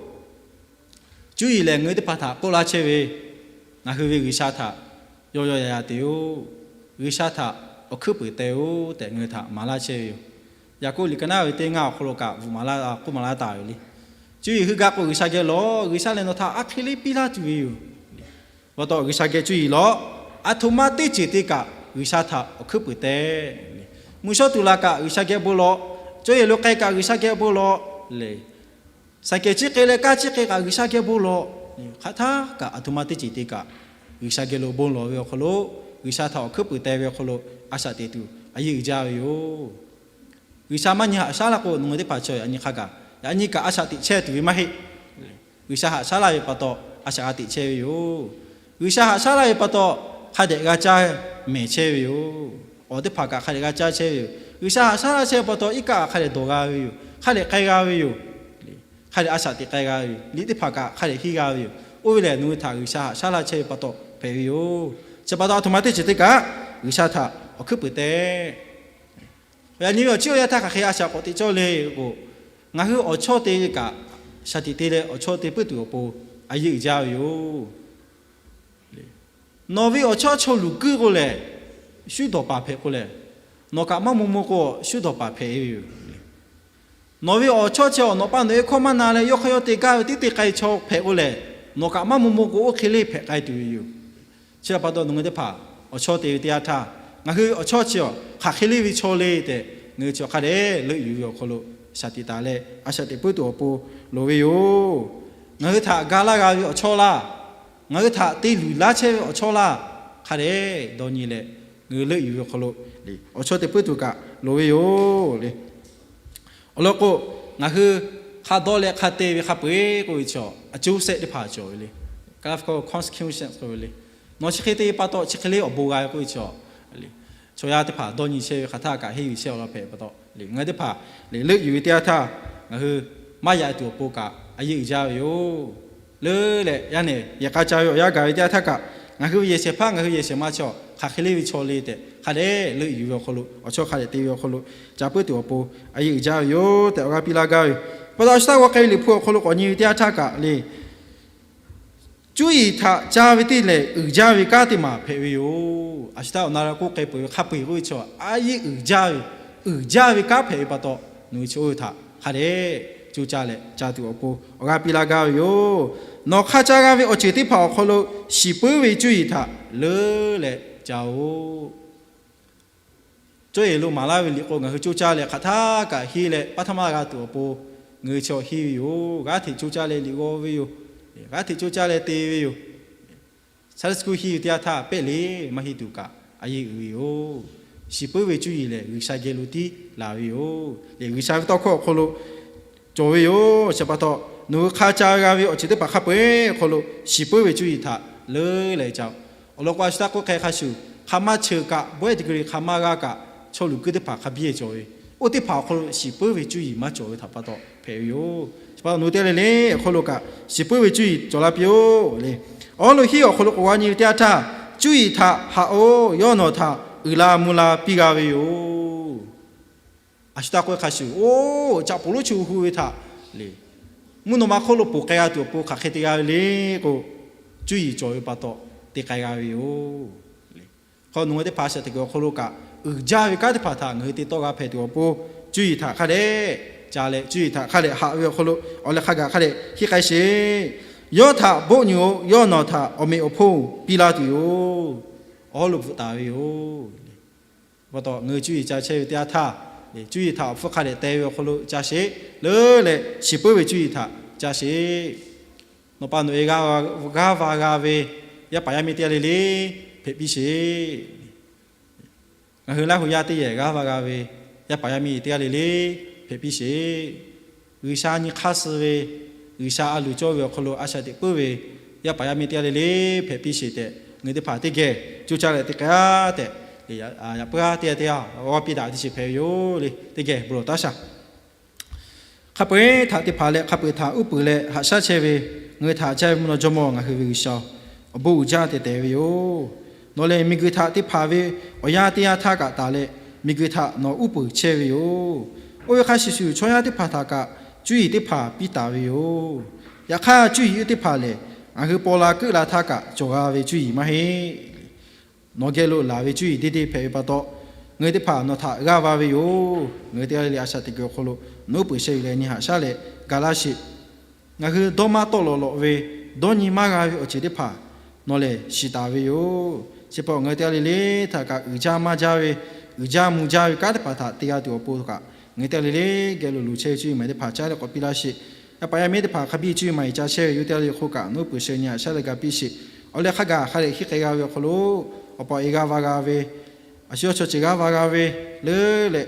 Cuˇ yiˍ lehˬ ngaˬ hui teˇ hpaˍ htaꞈ k'oˆ laˇ chehˇ ve, ngaˬ hui ve G'uiˬsha htaꞈ yawˇ yawˇ yaꞈ yaꞈ te-oˬ. G'uiˬsha htaꞈ awˬ hkuiˉ puiˍ teh-oˬ tehꞈ ngaˬ hui htaꞈ maˍ laˇ chehˇ ve yoˬ. Yaˍkoˆ liꞈ ka naˉ ve teˇ ngaˇ awˬ hk'aw lo kaꞈ bvuhꞈ maˍ laˇ, k'oˆ maˍ laˇ taˍ ve le. Cuˇ yiˍ heuˆ gaˇ k'o G'uiˬsha geh lawˬ. G'uiˬsha lehˬ nawˬ htaꞈ a hk'e le piˇ laˇ tuˬ ve yoˬ. Pa taw G'uiˬsha geh cuˇ yiˍ lawˬ. A htoꞈ ma teˇ ceuˬ te kaꞈ G'uiˬsha htaꞈ awˬ hkuiˉ puiˍ teh. Mvuhˇ shawˉ tuˬ laˬ kaꞈ G'uiˬsha geh bon lawˬ. Cawˇ yehˬ lo k'ai kaꞈ G'uiˬsha geh bon lawˬ le. Saˍkehˍ ciˉ k'ai leh kaˇ ciˉ k'ai kaꞈ G'uiˬsha geh bon lawˬ. Hk'aˬ htaˇ kaꞈ a htoꞈ ma teˇ ceuˬ te kaꞈ G'uiˬsha geh lo bon lawˬ ve awˬ hk'aw lo, G'uiˬsha htaꞈ awˬ hkuiˉ puiˍ teh ve awˬ hk'aw lo a shaꞈ teꞈ tuˬ a yeˇ uiˍ jaˇ ve yoˬ. G'uiˬsha maˇ nyi haꞈ shaˉ laˇ k'o nawˬ hui teˇ hpaˍ chaw yaꞈ nyi hk'a gaˬ, yaꞈ nyi kaꞈ a shaꞈ teꞈ chehˇ tuˬ ve maˇ heˆ. G'uiˬsha haꞈ shaˉ laˇ ve pa taw a shaꞈ g'a teꞈ chehˇ ve yoˬ. G'uiˬsha haꞈ shaˉ laˇ ve pa taw hk'a dehꞈ g'a caˇ mehˍ chehˇ ve yoˬ. Awˬ teˇ hpaˍ kaꞈ hk'a dehꞈ g'a caˇ chehˇ ve yoˬ. G'uiˬsha haꞈ shaˉ laˇ chehˇ ve pa taw iˉ kaˆ hk'a dehꞈ dawˬ g'a ve yoˬ. Hk'a dehꞈ k'ai g'a ve yoˬ. Hk'a dehꞈ a shaꞈ teꞈ k'ai g'a ve yoˬ. Liꞈ teˇ hpaˍ kaꞈ hk'a dehꞈ henˇ g'a ve yoˬ. Oˇ ve lehˬ nawˬ hui htaꞈ G'uiˬsha haꞈ shaˉ laˇ chehˇ ve pa taw hpehꞈ ve yoˬ. Chi pa taw a htoꞈ ma teˇ ceuˬ te kaꞈ G'uiˬsha htaꞈ awˬ hkuiˉ puiˍ teh. Yaꞈ nyi ve awˬ ciˉ awˬ yanˇ htaˇ hk'aˬ hk'e a shaꞈ k'awꞈ teꞈ cawˇ le k'o, ngaˬ hui awˬ chawˇ te ve kaꞈ, shaˍ tiꞈ te leh awˬ chawˇ te puiˉ tuˬ awˬ pon a yeˇ uiˍ jaˇ ve yoˬ. Nawˬ ve awˬ chawˇ chaw luˬ kuiˉ k'o lehˬ, shuˉ dawˬ paˍ hpehꞈ k'o lehˬ, nawˬ kaꞈ maˇ maw maw k'o shuˉ dawˬ paˍ hpehꞈ ve yoˬ. Nawˬ ve awˬ chawˇ chi awˬ nawˬ pa nawˬ e hkawˇ maˇ na leh yawˇ hk'aˇ yawˇ te gaˇ ve tiˉ te k'ai chaw hpehꞈ k'o lehˬ, nawˬ kaꞈ maˇ maw maw k'o oˇ hk'e le hpehꞈ k'ai tuˬ ve yoˬ. Chi htaꞈ pa taw nawˬ hui teˇ hpaˍ awˬ chawˇ te ve teˇ yanˇ htaˇ, ngaˬ hui awˬ chawˇ chi awˬ hk'aˬ hk'e le ve chaw le tehꞈ ngaˬ hui chi hk'a dehꞈ leuˆ yuˬ ve awˬ hk'aw lo shaˍ tiꞈ taˍ leh a shaꞈ teꞈ puiˉ tuˬ awˬ pon loˍ ve yoˬ. Ngaˬ hui htaꞈ ga laˇ g'a ve awˬ chawˇ laˇ, ngaˬ hui htaꞈ te luˬ laˇ chehˇ ve awˬ chawˇ laˇ, hk'a dehꞈ dawˇ nyi leh ngaˬ hui leuˆ yuˬ ve awˬ hk'aw lo awˬ chawˇ te puiˉ tuˬ kaꞈ loˍ ve yoˬ le. Awˬ lawn k'o, ngaˬ hui hk'a dawˇ leh hk'a te ve hk'a peu-eˬ k'oˆ ve chaw a cuˇ sehˆ teˇ hpaˍ cawˬ ve le. Consequences k'oˆ ve le. Nawˬ chi hk'e te pa taw chi hk'e le awˬ bon g'a ve k'oˆ ve chaw, chaw yaˇ teˇ hpaˍ dawˇ nyi chehˇ ve hk'aˬ htaˇ kaꞈ henˇ yuˬ chehˇ awˬ lawn hpehꞈ pa taw, ngaˬ hui teˇ hpaˍ leuˆ yuˬ ve teˇ yanˇ htaˇ, ngaˬ hui maˇ yaꞈ tuˬ awˬ pon kaꞈ a yeˇ uiˍ jaˇ ve yoˬ. Leuˉ leh yaˇ nehˬ yehˬ k'a ca ve awˬ yanˇ gaˬ ve teˇ yanˇ htaˇ kaꞈ, ngaˬ hui ve yehˬ shehˍ hpaˇ ngaˬ hui yehˬ shehˍ ma chaw hk'aˬ hk'e le ve chaw le tehꞈ hk'a dehꞈ leuˆ yuˬ ve awˬ hk'aw lo, awˬ chawˇ hk'a dehꞈ te ve awˬ hk'aw lo ca puiˉ tuˬ awˬ pon a yeˇ uiˍ jaˇ ve yoˬ tehꞈ awˬ g'aˇ piˇ laˇ gaˇ ve. Pa taw a shu htaˇ g'aw k'ai ve Liꞈ hpu awˬ hk'aw lo k'awꞈ nyi ve teˇ yanˇ htaˇ kaꞈ le, cuˇ yiˍ htaꞈ ca ve teˇ lehˬ uiˍ jaˇ ve kanˉ teˇ maˬ hpehꞈ ve yoˬ. A shu htaˇ awˬ na la k'oˆ k'ai peuˬ ve hk'a peu-eˬ k'oˆ ve chaw a yeˇ uiˍ jaˇ ve, uiˍ jaˇ ve kanˉ hpehꞈ ve pa taw, nawˬ hui chi oˇ ve htaꞈ hk'a dehꞈ coˇ caˇ leh ca tuˬ awˬ pon awˬ g'aˇ piˇ laˇ gaˇ ve yoˬ. Nawˬ hk'a ca g'a ve awˬ ceuˬ teˇ hpaˍ awˬ hk'aw lo shiˍ puiˉ ve cuˇ yiˍ htaꞈ leuˉ leh ca-oˬ. Cawˇ yehˬ lo maˍ laˇ ve liꞈ k'o ngaˬ hui coˇ caˇ leh hk'aˬ htaˇ kaꞈ henˇ leh paˇ htaˇ maˇ g'a tuˬ awˬ pon, ngaˬ hui chaw henˇ ve yoˬ. G'aˇ hteꞈ coˇ caˇ leh liꞈ g'aw ve yoˬ. G'aˇ hteꞈ coˇ caˇ leh te ve yoˬ. Sunday school henˇ ve teˇ yanˇ htaˇ pehˆ le maˇ henˇ tuˬ kaꞈ a yeˇ uiˍ ve yoˬ. Shiˍ puiˉ ve cuˇ yiˍ lehˬ G'uiˬsha geh lo tiˉ laˬ ve yoˬ. Lehˬ G'uiˬsha ve tawˇ hkawˇ awˬ hk'aw lo cawˬ ve yoˬ. Chi pa taw nawˬ hui hk'a ca g'a ve awˬ ceuˬ teˇ hpaˍ hk'a peu-eˬ awˬ hk'aw lo shiˍ puiˉ ve cuˇ yiˍ htaꞈ leuˉ leh ca-oˬ. Awˬ lawn k'o a shu htaˇ k'oˆ hk'e hk'a shuˍ, hk'a maˇ cheuˬ kaꞈ bawehˇ degree hk'a maˇ g'a kaꞈ, chaw luˬ kuiˉ teˇ hpaˍ hk'a biˇ cawˬ ve, oˇ teˇ hpaˍ awˬ hk'aw lo shiˍ puiˉ ve cuˇ yiˍ maˇ cawˬ ve htaꞈ pa taw hpehꞈ ve yoˬ. Chi pa taw nawˬ hui teˇ g'aˇ le le awˬ hk'aw lo kaꞈ shiˍ puiˉ ve cuˇ yiˍ cawˬ la piˇ-oˆ le. Awˬ hawˉ lo hiˉ awˬ hk'aw lo k'awꞈ g'a nyi ve teˇ yanˇ htaˇ, cuˇ yiˍ htaꞈ haꞈ-oˬ, yawˇ nawˬ htaꞈ uiˍ la mvuh la piˇ g'a ve yoˬ. A shu htaˇ k'oˆ hk'a shuˍ, oˇ caꞈ poˍ lonˉ chi hu ve htaꞈ le, mvuhˇ naw ma hk'oˆ lo ponˬ k'ai g'a tuˬ awˬ pon hk'aˬ hk'e te g'a ve le k'o, cuˇ yiˍ cawˬ ve pa taw te k'ai g'a ve yoˬ. Hk'aw nawˬ hui teˇ hpaˍ a shaꞈ teꞈ kuiˬ awˬ hk'aw lo kaꞈ uiˍ jaˇ ve kanˉ teˇ hpaˍ htaꞈ ngaˬ hui te tawˆ g'a hpehꞈ tuˬ awˬ pon, cuˇ yiˍ htaꞈ hk'a dehꞈ ca leh cuˇ yiˍ htaꞈ hk'a dehꞈ haꞈ ve awˬ hk'aw lo awˬ leh hk'a gaˬ hk'a dehꞈ hiˆ k'ai sheˍ. Yawˇ htaꞈ boˆ nyi-oˬ, yawˇ nawˬ htaꞈ awˬ meꞈ awˬ hponˇ piˇ laˇ tuˬ yoˬ. Awˬ hawˉ lo bvuhꞈ taˍ ve yoˬ. Pa taw ngaˬ hui cuˇ yiˍ ca chehˇ ve teˇ yanˇ htaˇ, cuˇ yiˍ htaꞈ awˬ hpfuhˇ hk'a dehꞈ te ve awˬ hk'aw lo ca sheˍ. Leuˉ leh shiˍ puiˉ ve cuˇ yiˍ htaꞈ ca sheˍ. Nawˬ pa nawˬ e g'aˇ va g'a ve yaˇ paˍ yaˇ miˇ teˇ g'aˇ le le hpehꞈ piˇ sheˍ. Ngaˬ hui Laˇ hu yaˇ teˇ yehˬ g'aˇ va g'a ve yaˇ paˍ yaˇ miˇ teˇ g'aˇ le le hpehꞈ piˇ sheˍ. G'uiˬsha nyi hk'aˇ suh ve, G'uiˬsha a luˬ cawˇ ve awˬ hk'aw lo a shaꞈ teꞈ puiˉ ve yaˇ paˍ yaˇ miˇ teˇ g'aˇ le le hpehꞈ piˇ sheˍ tehꞈ, ngaˬ hui teˇ hpaˍ teˇ geh coˇ caˇ leh te k'ai-a tehꞈ, yaꞈ puiˉ teˇ g'aˇ teˇ g'aˇ g'aw piˇ daꞈ teˇ shiˍ hpehꞈ ve yoˬ le. Teˇ geh bon lawˬ taˉ shaˍ. Hk'a peu-eˬ htaꞈ te hpanˍ leh, hk'a peu-eˬ htaꞈ uˉ peunˍ leh haꞈ shaˉ chehˇ ve, ngaˬ hui htaꞈ caˇ ve mvuhˇ naw jawˇmawˇ ngaˬ hui ve G'uiˬsha, awˬ bon uiˍ jaˇ tehꞈ tehˬ ve yoˬ. Nawˬ lehˬ miˬguiˬ htaꞈ te hpanˍ ve awˬ yanˇ teˇ yanˇ htaˇ kaꞈ taˍ leh, miˬguiˬ htaꞈ nawˬ uˉ peunˍ chehˇ ve yoˬ. Oˇ ve hk'a shuˍ shuˍ, chaw yaˇ teˇ hpaˍ htaꞈ kaꞈ cuˇ yiˍ teˇ hpaˍ piˇ taˍ ve yoˬ. Yaꞈ hk'aˇ, cuˇ yiˍ teˇ hpaˍ lehˬ, ngaˬ hui paw la keuˆ la htaˇ kaꞈ cawˬ g'a ve cuˇ yiˍ maˇ heˆ. Nawˬ geh lo laˬ ve cuˇ yiˍ deˇ deˇ hpehꞈ ve pa taw, ngaˬ hui teˇ hpaˍ nawˬ htaꞈ g'aˇ va ve yoˬ. Ngaˬ hui teˇ g'aˇ le le a shaꞈ teꞈ kuiˬ awˬ hk'aw lo nawˬ uˉ peunˍ sheh yuˬ leh nyi haꞈ shaˉ leh ga laˇ sheˍ. Ngaˬ hui dawˇ maˇ tawˆ lawꞈ lawꞈ ve, dawˇ nyi maˇ g'a ve awˬ ceuˬ teˇ hpaˍ nawˬ lehˬ shiˍ taˍ ve yoˬ. Chi pa taw, ngaˬ hui teˇ g'aˇ le le htaꞈ kaꞈ uiˍ jaˇ maˇ jaˇ ve, uiˍ jaˇ mvuh jaˇ ve kanˉ teˇ hpaˍ htaꞈ te g'a tuˬ awˬ pon kaꞈ, ngaˬ hui teˇ g'aˇ le le geh lo luˬ chehˇ ve cuˇ yiˍ maˬ teˇ hpaˍ caˉ leh k'awꞈ piˇ laˇ sheˍ. Yaˇ paˍ yaˇ miˇ teˇ hpaˍ hk'a biˇ cuˇ yiˍ maˬ iˍ ca chehˇ ve yoˬ. Teˇ g'aˇ le le hk'oˆ kaꞈ nawˬ uˉ peunˍ sheh nyi haꞈ shaˉ leh ga piˇ sheˍ. Awˬ leh hk'a gaˬ hk'a leh hiˉ k'ai g'a ve awˬ hk'aw lo, awˬ pa awˬ e g'aˇ va g'a ve, a shu yawˇ chaw ceuˬ g'aˇ va g'a ve, leuˉ leh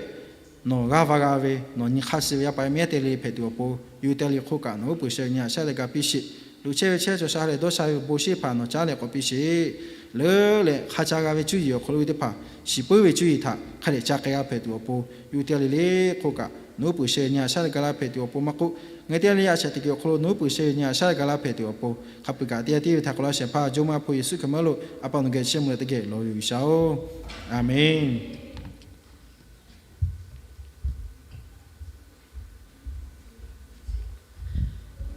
nawˬ g'aˇ va g'a ve, nawˬ nyi hk'aˇ suh ve yaˇ paˍ yaˇ miˇ yaˇ teˇ g'aˇ le le hpehꞈ tuˬ awˬ pon, yawˇ hui teˇ g'aˇ le hk'oˆ kaꞈ nawˬ uˉ peunˍ sheh nyi haꞈ shaˉ leh ga piˇ sheˍ. Luˬ chehˇ ve chehˇ cawˬ sha leh dawˇ sha ve bon sheˉ hpaˍ nawˬ caˉ leh k'awꞈ piˇ sheˍ. Leuˉ leh hk'a ca g'a ve cuˇ yiˍ awˬ hk'aw lo ve teˇ hpaˍ, shiˍ puiˉ ve cuˇ yiˍ htaꞈ hk'a dehꞈ ca k'ai g'a hpehꞈ tuˬ awˬ pon, yawˇ hui teˇ g'aˇ le le hk'oˆ kaꞈ nawˬ uˉ peunˍ sheh nyi haꞈ shaˉ leh ga laˇ hpehꞈ tuˬ awˬ pon maˇ k'oˆ, ngaˬ hui teˇ g'aˇ le le a shaꞈ teꞈ kuiˬ awˬ hk'aw lo nawˬ uˉ peunˍ sheh nyi haꞈ shaˉ leh ga laˇ hpehꞈ tuˬ awˬ pon, hk'a peu-eˬ kaꞈ teˇ g'aˇ tiˉ ve htaꞈ k'awꞈ laˇ shehˍ hpaˇ Jawˇmawˇ Yaˇ hpu Yeˍsuˆ Hkriꞈ mvuhˇ lo A pa nawˬ geh chiˇ mvuh leh teˇ geh lawˬ ve G'uiˬsha-oˬ, Aˍmenˍ.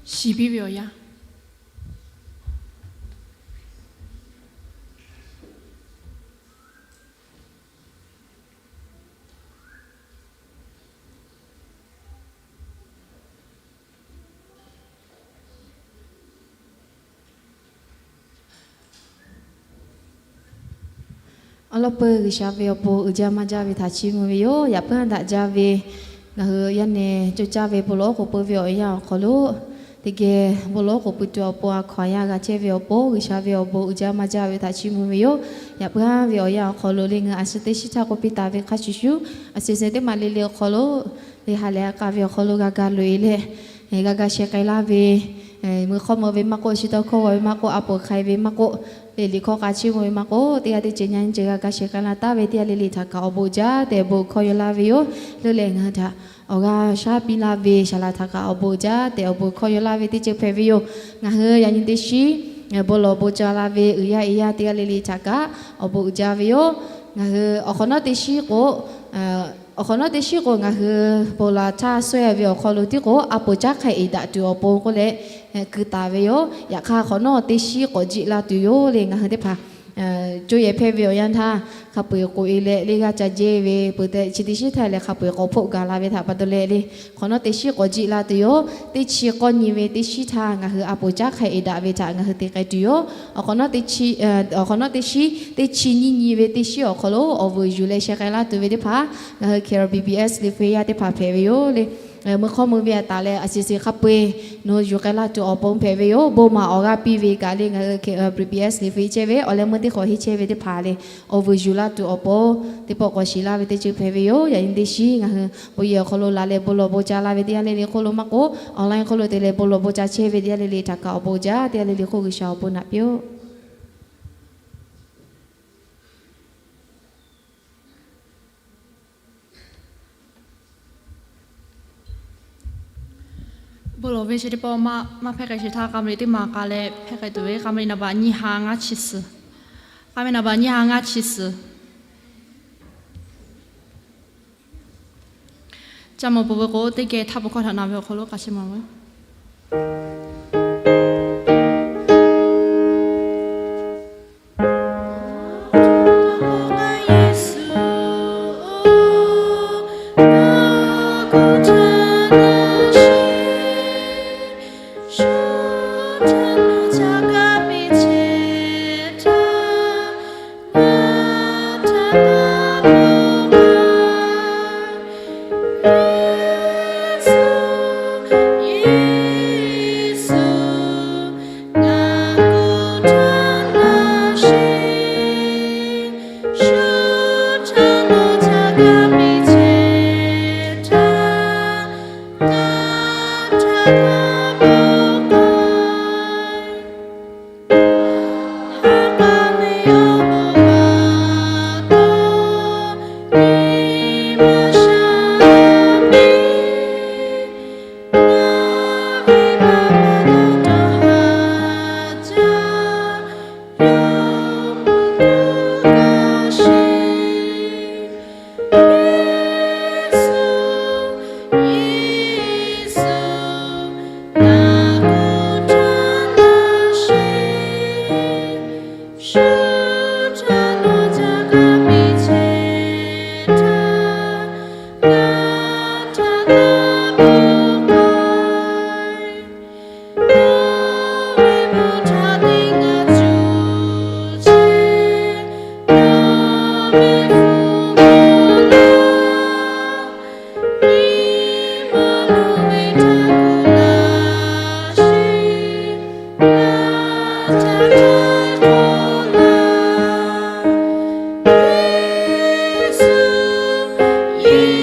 Shiˍ piˇ ve awˬ yanˇ. Awˬ lawn peuˬ G'uiˬsha ve awˬ bon uiˍ jaˇ maˇ jaˇ ve htaꞈ chiˇ mvuh ve yoˬ. Yaꞈ puiˉ haˉ daꞈ jaˇ ve ngaˬ hui yaˇ nehˬ co caˇ ve bon lawˬ oˉ k'oˍ pui ve awˬ yanˇ awˬ hk'aw lo, teˇ geh bon lawˬ oˉ k'oˍ pui tuˬ awˬ pon a hkaw anˬ yaˇ g'a chehˇ ve awˬ pon G'uiˬsha ve awˬ bon uiˍ jaˇ maˇ jaˇ ve htaꞈ chiˇ mvuh ve yoˬ. Yaꞈ puiˉ haˉ ve awˬ yanˇ awˬ hk'aw lo le ngaˬ hui a shu teˇ shiˉ htaˇ k'oˆ piˇ taˍ ve hk'a shuˍ shuˍ, a shu shu teˇ maˬ le le awˬ hk'aw lo, le ha lehˬ a k'a ve awˬ hk'aw lo g'a ga loꞈ e leh, g'a ga sheh k'ai laˇ ve, mvuhˇ hk'awˇ mvuh ve maˇ k'oˆ, chi tawˇ hkawˇ g'aw ve maˇ k'oˆ, a poˍ hk'ai ve maˇ k'oˆ, le liꞈ hkawˇ k'a chiˇ mvuh ve maˇ k'oˆ, teˇ g'aˇ teˇ ceuˬ nyi nyi ceuˬ g'a ga sheh k'ai laˇ taˍ ve teˇ g'aˇ le le htaꞈ kaꞈ awˬ bon uiˍ jaˇ tehꞈ bon hkawˇ yaw laˇ ve yoˬ. Leuˉ leh ngaˬ hui htaꞈ awˬ g'aˇ shaˉ piˇ laˇ ve saˍ laꞈ htaꞈ kaꞈ awˬ bon uiˍ jaˇ tehꞈ awˬ bon hkawˇ yaw laˇ ve teˇ ceuˬ hpehꞈ ve yoˬ. Ngaˬ hui yaꞈ nyi teˇ shiˉ bon lawˬ bon ca la ve uiˍ yaˇ e yaˇ teˇ g'aˇ le le htaꞈ kaꞈ awˬ bon uiˍ jaˇ ve yoˬ. Ngaˬ hui awˬ hk'awꞈ nawˉ teˇ shiˉ k'o, awˬ hk'awꞈ nawˉ teˇ shiˉ k'o ngaˬ hui ponˬ laˬ htaˇ sawehˇ ve awˬ hk'aw lo tiˉ k'o a poˍ caˉ hk'e eˍ daꞈ tuˬ awˬ pon k'oˆ leh, keu taˍ ve yoˬ. Yaꞈ hk'aˇ hk'awꞈ nawˉ teˇ shiˉ k'awꞈ jiˆ la tuˬ yoˬ le. Ngaˬ hui teˇ hpaˍ co yehˬ hpehˇ ve awˬ yanˇ htaˇ hk'a peu-eˬ k'oꞈ e leh le g'aˇ ca jehˇ ve peuˬ tehꞈ chi teˇ shiˉ htaˇ leh hk'a peu-eˬ k'awꞈ hpoˆ gaˬ la ve htaꞈ pa taw leh le, hk'awꞈ nawˉ teˇ shiˉ k'awꞈ jiˆ la tuˬ yoˬ. Teˇ chi k'awˇ nyi ve teˇ shiˉ htaˇ ngaˬ hui a poˍ caˉ hk'e eˍ daꞈ ve htaꞈ ngaˬ hui te k'ai tuˬ yoˬ. Awˬ hk'awꞈ nawˉ teˇ shiˉ, teˇ chi nyiˇ nyi ve teˇ shiˉ awˬ hk'aw lo awˬ vuiˬ yuˬ leh sheh k'ai laˇ tuˬ ve teˇ hpaˍ ngaˬ hui K R B B S liꞈ hpu yaˇ teˇ hpaˍ hpehꞈ ve yoˬ le. Mvuhˇ hk'awˇ mvuh ve a taˍ leh a shu shu hk'a peu-eˬ nawˬ yuˬ k'ai laˇ tuˬ awˬ pon hpehꞈ ve yoˬ. Bon maˍ awˬ g'aˇ piˇ ve kaꞈ le ngaˬ hui K R B B S liꞈ hpu chehˇ ve awˬ leh meuˇ teˇ hk'awꞈ henˇ chehˇ ve teˇ hpaˍ le, awˬ vuiˬ yuˬ laˇ tuˬ awˬ pon teˇ pawˆ k'awꞈ shiˍ laˇ ve teˇ ceuˬ hpehꞈ ve yoˬ. Yaꞈ nyi teˇ shiˉ ngaˬ hui bon yehˬ awˬ hk'aw lo laˬ leh bon lawˬ bon ca la ve teˇ g'aˇ le le hk'oˆ lo maˇ k'oˆ, online hk'oˆ lo te leh bon lawˬ bon ca chehˇ ve teˇ g'aˇ le le htaꞈ kaꞈ awˬ bon uiˍ jaˇ, teˇ g'aˇ le le hk'oˆ G'uiˬsha awˬ bon naꞈ piˇ-oˆ. Bon lawˬ ve chi teˇ pawˆ maˇ hpehˇ k'ai sheˍ htaˇ, k'a meuˇ teˇ maˬ k'a leh hpehˇ k'ai tuˬ ve, k'a meuˇ naˍ baꞈ nyiˇ ha ngaˇ chi suhˍ, k'a meuˇ naˍ baꞈ nyiˇ ha ngaˇ chi suhˍ. Ca mawˬ peuˬ ve k'o, teˇ geh htaˇ bon hkawˇ htaꞈ na ve awˬ hk'aw lo k'a chi mawˬ ve ve